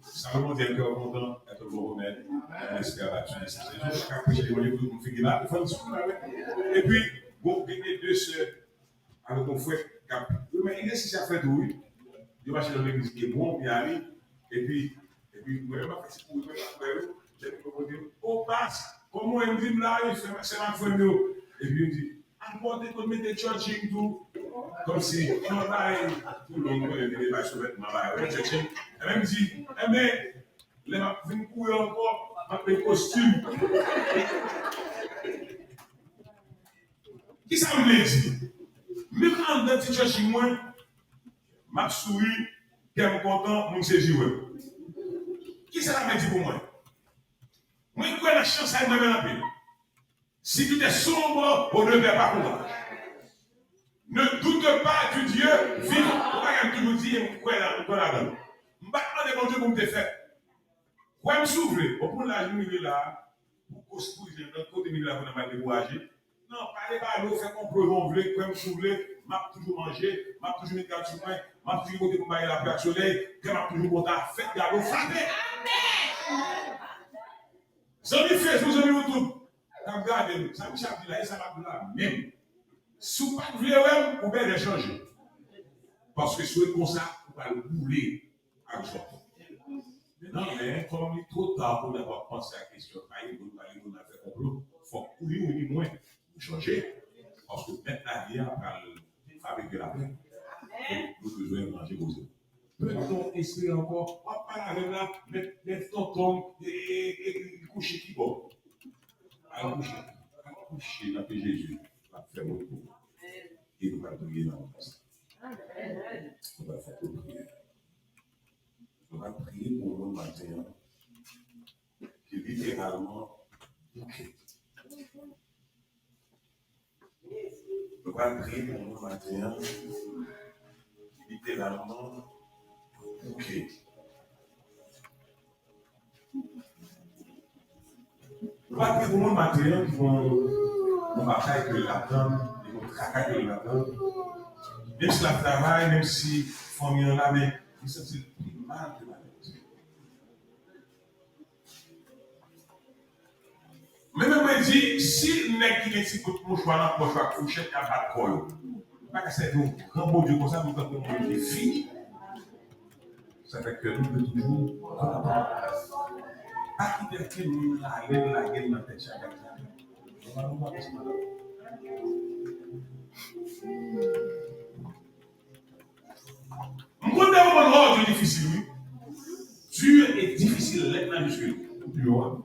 Salomon di, un cœur content est un bon remède, un esprit abattu est un trésor. Sa ka preche levanjil pou tout moun figi la, fò n sou la, wi. Epi, bon, gen de sè avèk yon frè k ap, wi, men egzèsis y ap fè tou, wi. Yo mache nan legliz ki bon, y ale, epi, epi, mwen, m ap fè ti kouri, mwen, m ap fè, wi. Lè yo poze, o pas, kòman w di m la, wi, frè, sè m ak frè m yo? Epi yo di, al pòte kot mete churching tou. Kòmsi, yon bagay, pou lòm konnen, mete bay sou vètman, bagay, wè, churching. E menm di, enben, lè m ap vin kouri ankò, m ap met kostim. Kisa m vle di? Menm anndan ti churching mwen, m ap souri, kè m kontan, moun sezi wè m. Kisa sa vle di pou mwen? Mwen kwè nan chant sa, mwen renmen l anpil. Si tu te sombre, on ne perd pas courage. Ne doute pas du Dieu vivant. Ou pa gen toujou di, m kwè la, m kwè ladan l. M pa t mande Bondye pou m te fè. Kwè m si w vle. Bon, pou laj m rive la, pou kòs pou jen, lòt kote m rive la, pou nan mal dekouraje. Non, pale, pale, w fè konplo jan w vle, kwè m si w vle, m ap toujou manje, m ap toujou met gad sou mwen, m ap toujou pote pou m bay lapli ak solèy, kè m ap toujou kontan, fèt gade w frape. Zanmi Facebook, zanmi YouTube, k ap gade m, sa misye ap di la, e sa m ap di la menm. Si w pa t vle wè m, ou bèlè chanje. Paske si w ret konsa, ou pral boule ak zòt. Men non, men kòm li twò ta pou w ta panse a kesyon, pa egou, pa egou, n ap fè konplo, fòk ou ni, ou ni mwen, nou chanje. Paske mèt lavi a pral Avèk de lapè. Nou bezwen ranje koze. Pèp ton espri ankò, w ap pale avè m la, men, men tonton, e, e, e, li kouche ki bò? Al kouche. Al kouche nan pye Jezi. L ap fè wout pou ou. E nou pral priye nan moman sa. Nou pral fè yon priyè. Nou pral priye pou yon moun maten an ki literalman bouke. Nou pral priye pou yon moun maten an ki literalman bouke. Nou pral priye pou moun maten an ki gon yon batay ke l ap tann, ki gon travay ke l ap tann. Menm si l ap travay, menm si fanmi an la, men li santi l pi mal ke malad. Men, men mwen di, si nèg ki gen ti bout mouchwa nan pòch yo ak fouchèt ka bat kò yo, yo pa ka sèvi yon gran Bondye konsa pou tankou yon Bondye fini. Sa fè ke nou dwe toujou kontan. Pa kite okenn moun rale l, lage l nan tèt chak ak chak. M konn de moman, oh, Dye difisil, wi. Dur et difficile, lèt majiskil. Pi lwen.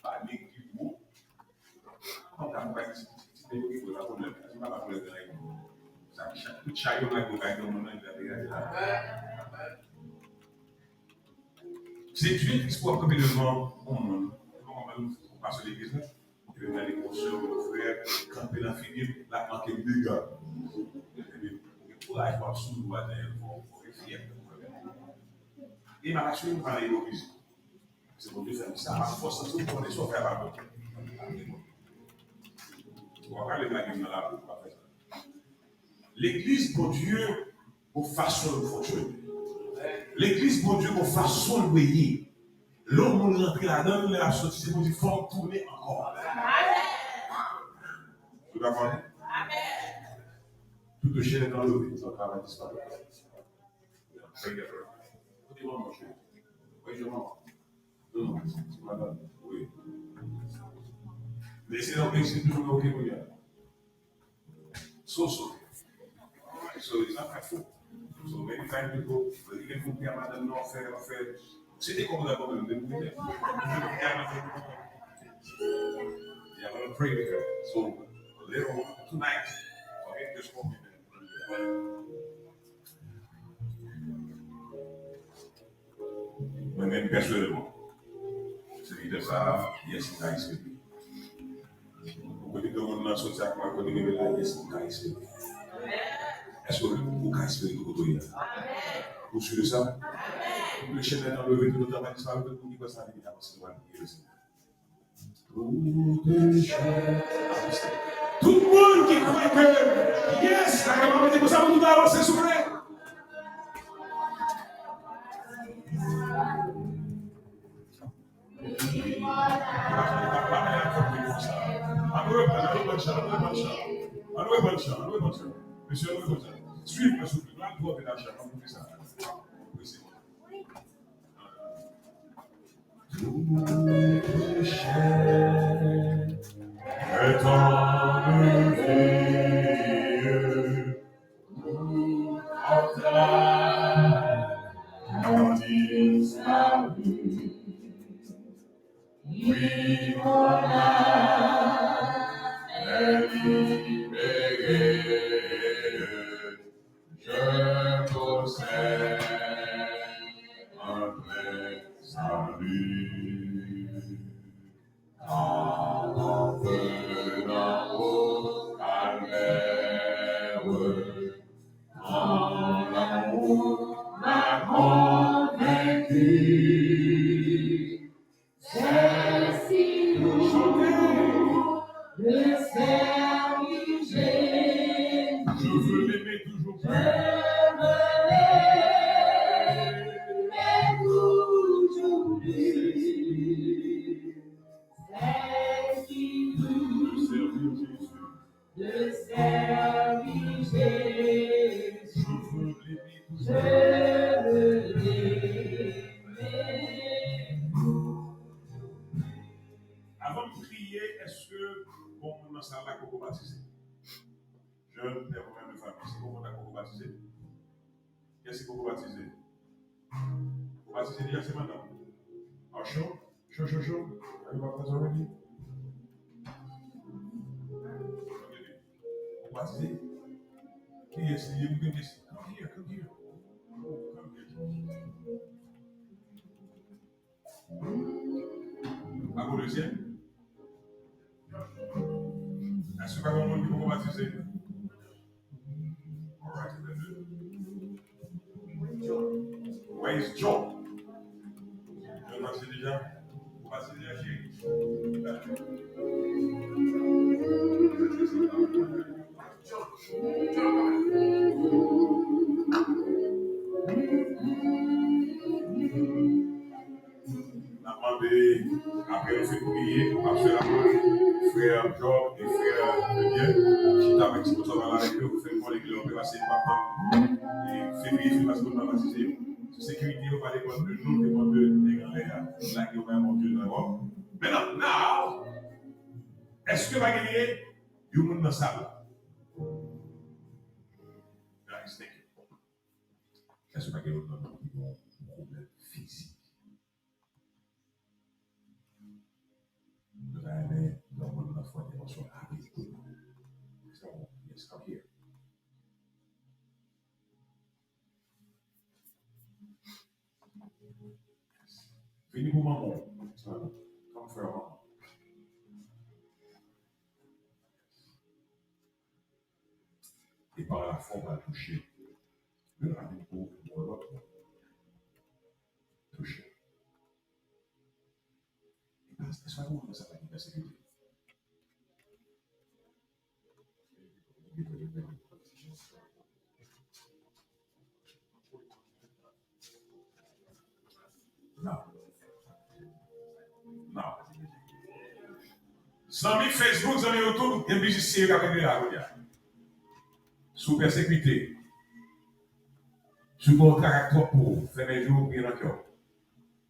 Pa nèg ki gwo. Kòm ta bay ti, ti, ti nèg ki gwo la pou lè. Ti pa la pou lè gran nèg. Sa, chak kout chay yo bay pou bay gran moun nan, li la degaje la. Se Dye ki pou ap kanpe devan yon moun. Se pa kòm ou pase legliz la. Epi m gade yon sè, yon frè, kanpe nan figi m, l ap manke m dega. Epi, ou gen kouraj pou ap souri atè, fò, fò gen fyète. E m ap asire m pa nan ipokrizi. Se Bondye fè m sa, m ap fè w santi w konnen sa w fè a pa bon. Ou pa prale lage m nan lari, ou pa fè sa. Legliz Bondye gon fason l fonksyone. Legliz Bondye gon fason l dwe ye. Lè yon moun rantre ladan l, lè l ap soti, se pou di, "Fò m tounen ankò." Tout dakò? Toute chaîne est enlevée, tout travail disparaît. Kote manman, cheri? Kote manman? Non, non, se madanm. Wi. Men se nan peyi, se toujou nan oke kounye a. So, so. So, it's not my fault. So, many times people, when you get to madanm nan, fè, fè, se te kòm la, kòm la, yeah, I'm gonna pray with her. So, later on tonight, okay, just call me. Mwen menm pèsonèlman, sèvitè sa a, yes, m ka espere. Ou kote ke moun nan soti ak mwen, kote ke moun la, yes, m ka espere. Èske ou, ou ka espere tou kote w ye a? Ou si de sa? Tout le chaîne est enlevée, tout travail disparaît, tout moun ki kwè sa vini avanse, nou pral priye le Senyè. Tout moun ki kwè ke, yes, la ka mete pou sa pou nou avanse, souple. Ann reprann, ann reprann chan, ann reprann chan, ann reprann chan, ann reprann chan. Mesye, ann reprann chan. Swiv mwen, souple. Nou al twò vit nan chan, ann fè sa. Prese. Toute chaîne est enlevée, tout travail disparu. Oui, mon âme est libérée. Je possède un plein salut. En revenant au calvaire, ton amour m'a convaincu. C'est si doux de servir Jésus. Je veux l'aimer toujours plus. Je veux l'aimer toujours plus. C'est si doux de servir Jésus. De servir Jésus, je veux l'aimer. Avan m priye, èske bon moun nan sal la poko batize? Lè ou menm de fanmi, si ou kontak poko batize, kiyès ki poko batize? Ou batize deja, se madanm. Aw cho, cho, cho, cho. Are you baptized already? Ou batize? Kiyès li ye? M gen kesyon. Come here, come here. Oh, come here. Pa gon dezyèm? Èske pa gon moun ki poko batize? Alright, let's do it. Where is John? John batize deja? Ou batize deja, cheri? N ap mande, apre nou fin priye, n ap fè lapòt, frè Job e frè Debyen chita avèk ti moun sa pale avèk yo pou fè konnen ke yo pe pase pa pa. E fevriye fin pase pou nou batize yo. Sekirite yo pa depann de nou, depann de nèg anlè a. Lage yo bay Bondye dabò. Mentnan, now, èske pa genyen yon moun nan sal la? Guys, thank you. Èske pa gen lòt nan nou ki gen yon pwoblèm fizik? Nou ta renmen lè moun nan fè yon entèvansyon rapid pou nou. Yes, come here. Yes, come here. Vini pou manman w. Come for manman. E pa lafwa w pral touche. Men rapid pou yon lòt moun. Touche. E pa, e sa pou sa pa ki pèsekite. Non. Non. Zanmi Facebook, zanmi YouTube, gen biznis serye k ap regle la kounye a. Si w pèsekite, si w gen yon traka k twòp pou ou, fèmen je w, priye nan kè w.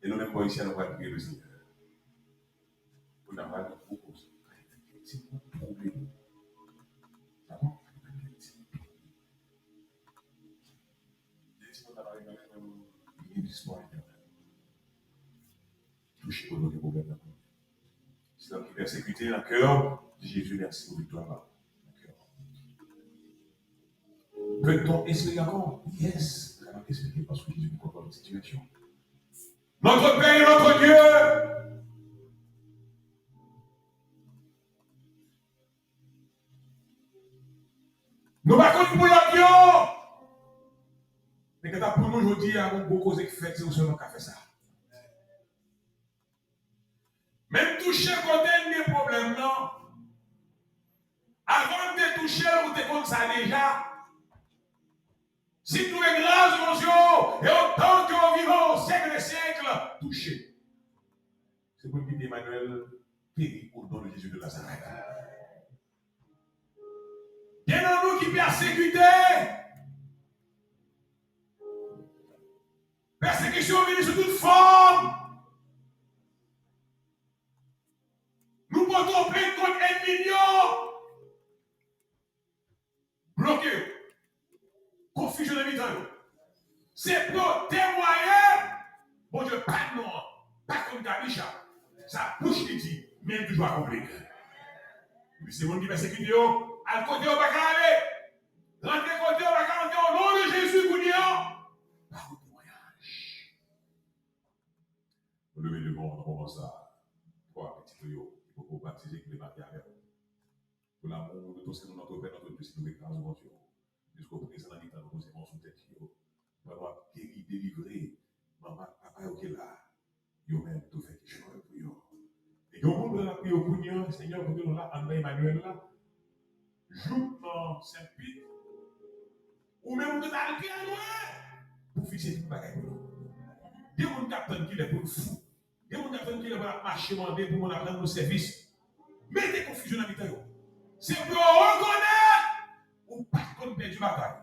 E nou menm bò isi a, nou pral priye le Senyè. Pou n ap pale gwo koze. Ti moun twouble nou. Dakò? Ti moun twouble. Ti moun nan pale nan men nou. Li gen zistwa etènèl. Touche kote w gen pwoblèm nan. Si w ap pèsekite nan kè w, di Jezi mèsi pou viktwa pa. Nan kè w. Peut-on espérer encore? Yes. Kapab espere paske Jezi gen kontwòl sitiyasyon. Notre Père et notre Dieu. Nou pa konn pou lòt yo. Men kanta pou nou jodi a, gon gwo koze k fèt, se ou sèlman k ka fè sa. Menm touche kote n gen pwoblèm nan. Avan n te touche l, ou te konn sa deja. Si nou gen gras nan zye w, e otan ke w vivan o syèk dè syèk, touche. Se pou n kite Emmanuel peri au nom de Jésus de Nazareth. Gen nan nou ki pèsekite. Pèsekisyon vini sou tout fòm. Nou pote w plent kont ènmi n yo. Bloke yo. Konfizyon nan mitan yo. Se pou yo temwaye Bondye pa t non an, pa t konn kabicha. Sa bouch li di, men l toujou akonpli. Epi se moun ki pèsekite yo, al kote yo pa ka ale. Rantre kote yo pa ka rantre, o non de Jezi kounye a. Pa fè temwayaj. Nou leve devan w nan moman sa a. Twa pitit ou yo ki poko batize, ki vle marye avè w. Pou lanmou de tout se nou, notre Père, notre Dieu, si nou ekraz ou, Bondye, jiska prezan nan mitan nou, poze men w sou tèt yo. Pandan w ap geri, delivre manman ak papa yo ki la, yo menm tou fè kèchòy pou yo. E gen yon moun k ap priye w kounye a, Senyè, kote nou la, anndan Emmanuel la, jouk nan Sent Pit, ou menm ou gentan al trè lwen pou fikse tout bagay pou nou. Gen moun k ap tann kilè pou n fou. Gen moun k ap tann kilè pou n ap mache mande pou moun ap rann nou sèvis. Mete konfizyon nan mitan yo. Se pou yo rekonèt ou pa t konn pèdi batay.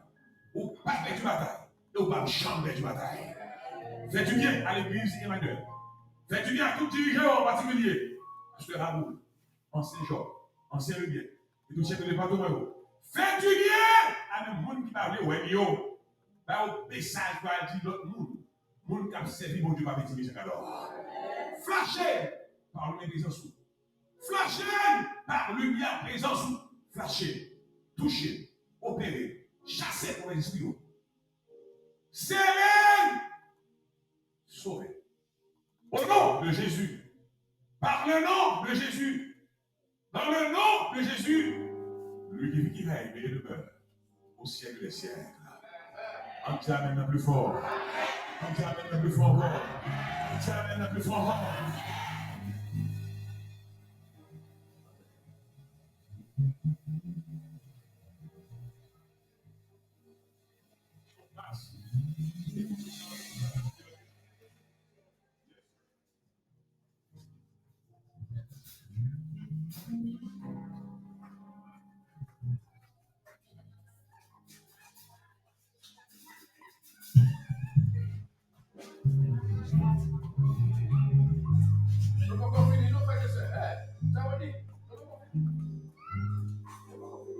Ou pa t pèdi batay. E ou p ap janm pèdi batay. Fè dibyen a legliz Emmanuel. Fè dibyen a tout dirijan yo an patikilye. Pastè Raoul, ansyen Job, ansyen Rebyen, e tout chèf de depatman yo. Fè dibyen a menm moun ki pa vle wè m yo. Ba yo mesaj pou al di lòt moun. Moun k ap sèvi Bondye pa vle di mesye kadò. Flache pa limyè prezans ou. Flache pa limyè prezans ou. Flache, touche, opere, chase movèz espri yo. Sele, sove. Au nom de Jésus. Par le nom de Jésus. Dans le nom de Jésus, lui qui vit, qui règne et demeure au siècle des siècles. Ann di amèn nan pli fò. Ann di amèn nan pli fò ankò. Ann di amèn nan pli fò ankò. Nou poko fini, non, frè e sè. Hey, sa w di? Nou poko fini. Nou poko fini.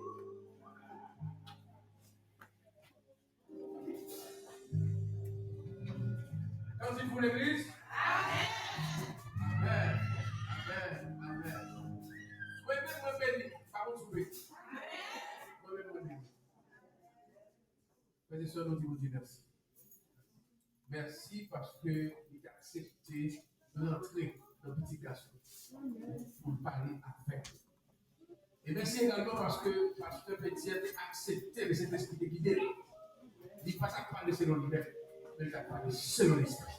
Kantik pou legliz. Amèn. Amèn. Amèn. Amèn. Mwen menm, mwen beni. Pa konn sou beni. Mwen menm, mwen beni. Frè e sè, nou di Bondye mèsi. Mèsi paske li te aksepte rantre nan pitit gason pou l pale avèk nou. E mèsi egalman paske pastè Petit te aksepte ke Sentespri te gide l. Li pa t ap pale selon li menm, men li t ap pale selon Lespri.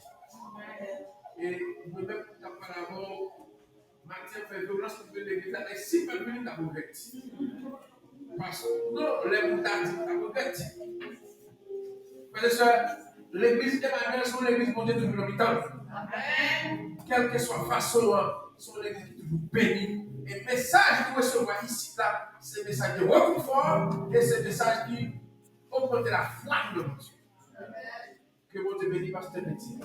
E mwen menm, m t ap pale avè w, Matye fè vyolans pou vin legliz la, men si l pa t vini, l t ap regrèt. Paske, non, lè moun ta di, l t ap regrèt. Frè e sè, legliz Emmanuel se yon legliz Bondye toujou nan mitan l. Amèn. Kèlkeswa fason an, se yon legliz ki toujou beni. E mesaj nou resevwa isit la, se mesaj de rekonfò, e se mesaj ki ogmante lafwa nou nan Bondye. Amèn. Ke Bondye beni pastè Petit.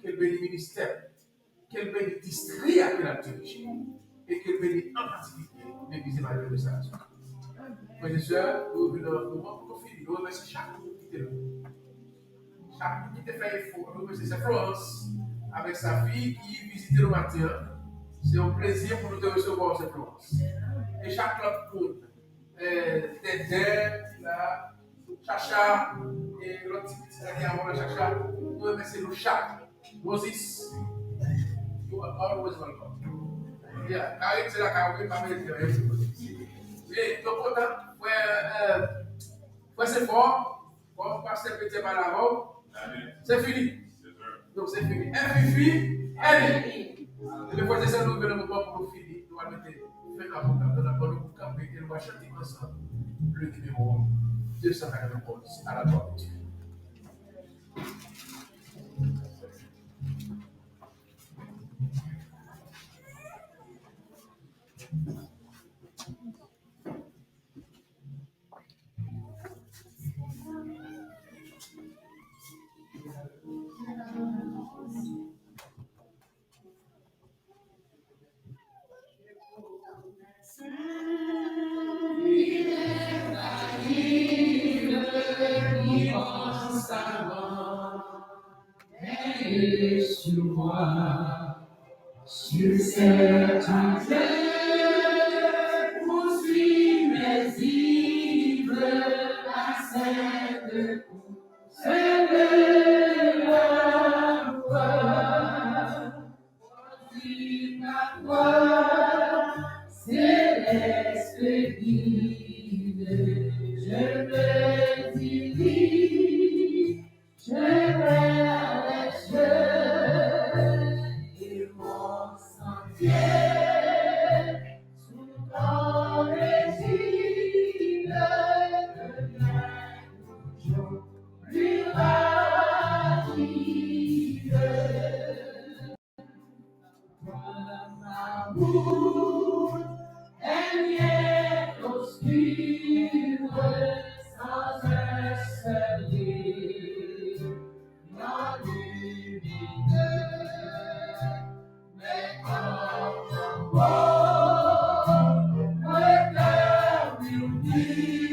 Ke l beni ministè l. Ke l beni distri a ke l ap dirije. E ke l beni an patikilye legliz Emmanuel de Sarasota. Frè e sè, nou rive nan moman pou nou fini. Nou remèsye chak moun ki te la. Chak moun ki te fè efò. Nou remèsye sè Florence avèk sa fi ki vizite nou maten an. Se yon plezi pou nou te resevwa w, sè Florence. E chak lòt moun, eh, Dèdè, ki la, Chacha, e lòt ti pitit la ki avè w la, Chacha, nou remèsye nou chak. Moses, you are always welcome. Yeah, Karim, se lakay ou, wi, pa mete anyen sou kote. Wi, nou kontan, frè, eh, frè Sefò, kòm pastè Petit pale avè w, se fini. Donk, se fini. Fifi, Eli. Ebyen, frè e sè, nou rive nan moman pou nou fini. Nou pral mete fen a pwogram nan, n ap ban nou pou kanpe e nou va chante ansanm le numéro deux cent quatre-vingt-onze, à la gloire de Dieu. Sur cette terre, poursuis mes îles à cette terre de la gloire. Poursuis ma voie céleste guide, je me dirige. Je vais avec Dieu et mon sentier sous ton égide, le bien toujours plus rapide. Ma route est bien obscure, sans un seul guide, non lumineux, mais comme un pont, un éternel guide.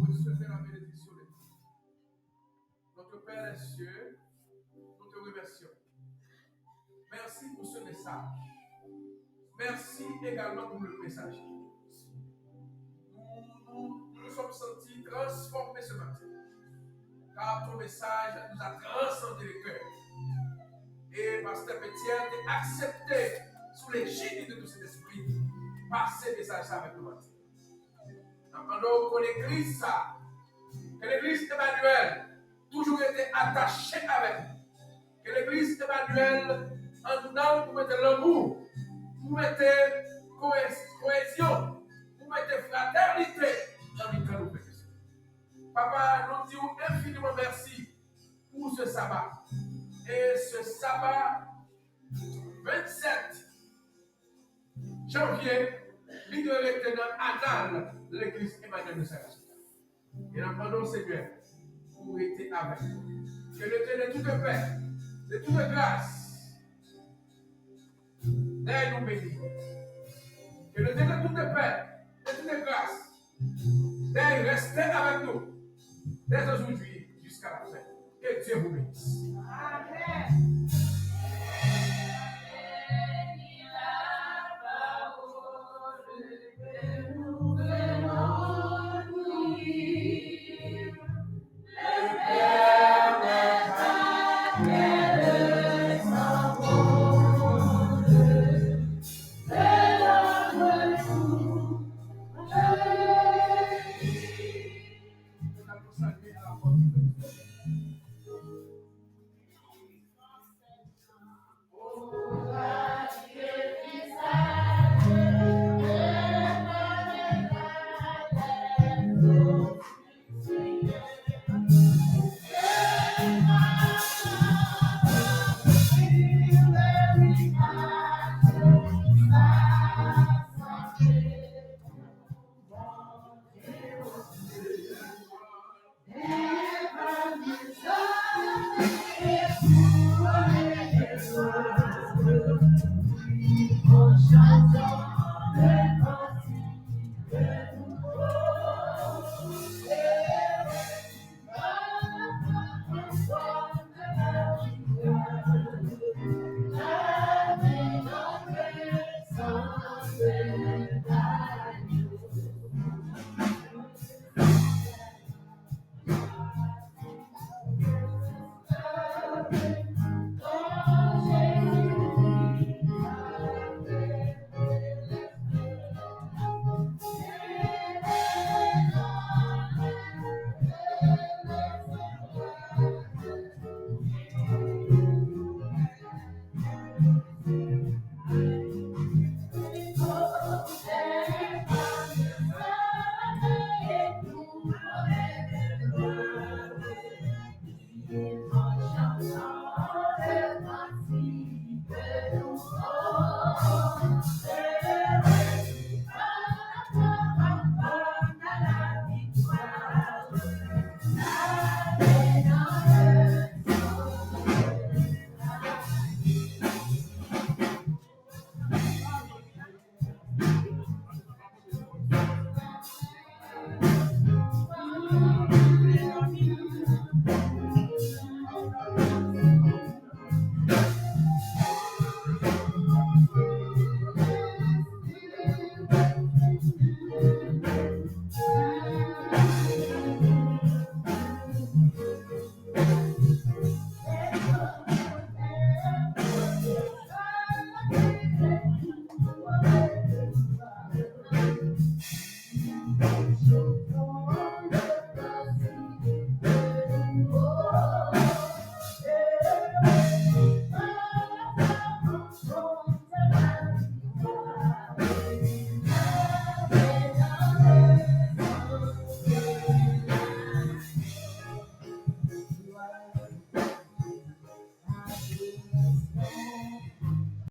Recevez la bénédiction de Dieu. Notre Père des cieux, nous te remercions. Merci pour ce message. Merci également pour le messager. Nous nous, nous sommes sentis transformés ce matin, car ton message nous a transcendé le cœur. Et Pasteur Petiel te aksepte sou lejid de tou Sentespri pase mesaj sa avèk nou maten. N ap mande w ke legliz sa, ke legliz Emmanuel toujou rete atache avèk nou. Ke legliz Emmanuel anndan l pou mete lanmou, pou mete koe-, koezyon, pou mete fratènite nan mitan nou, frè e sè. Papa, nou di w enfiniman mèsi pour ce sabbat. Et ce sabbat vingt-sept janvier, li dwe rete nan anal legliz Emmanuel de Saint-Joseph. E n ap mande w, Senyè, pou w rete avèk nou. Que le Dieu de toute paix, de toute grâce, dèyè nou beni. Que le Dieu de toute paix, de toute grâce, dèyè reste avec nous, dès aujourd'hui jusqu'à la fin. Que Dieu vous bénisse. Amen.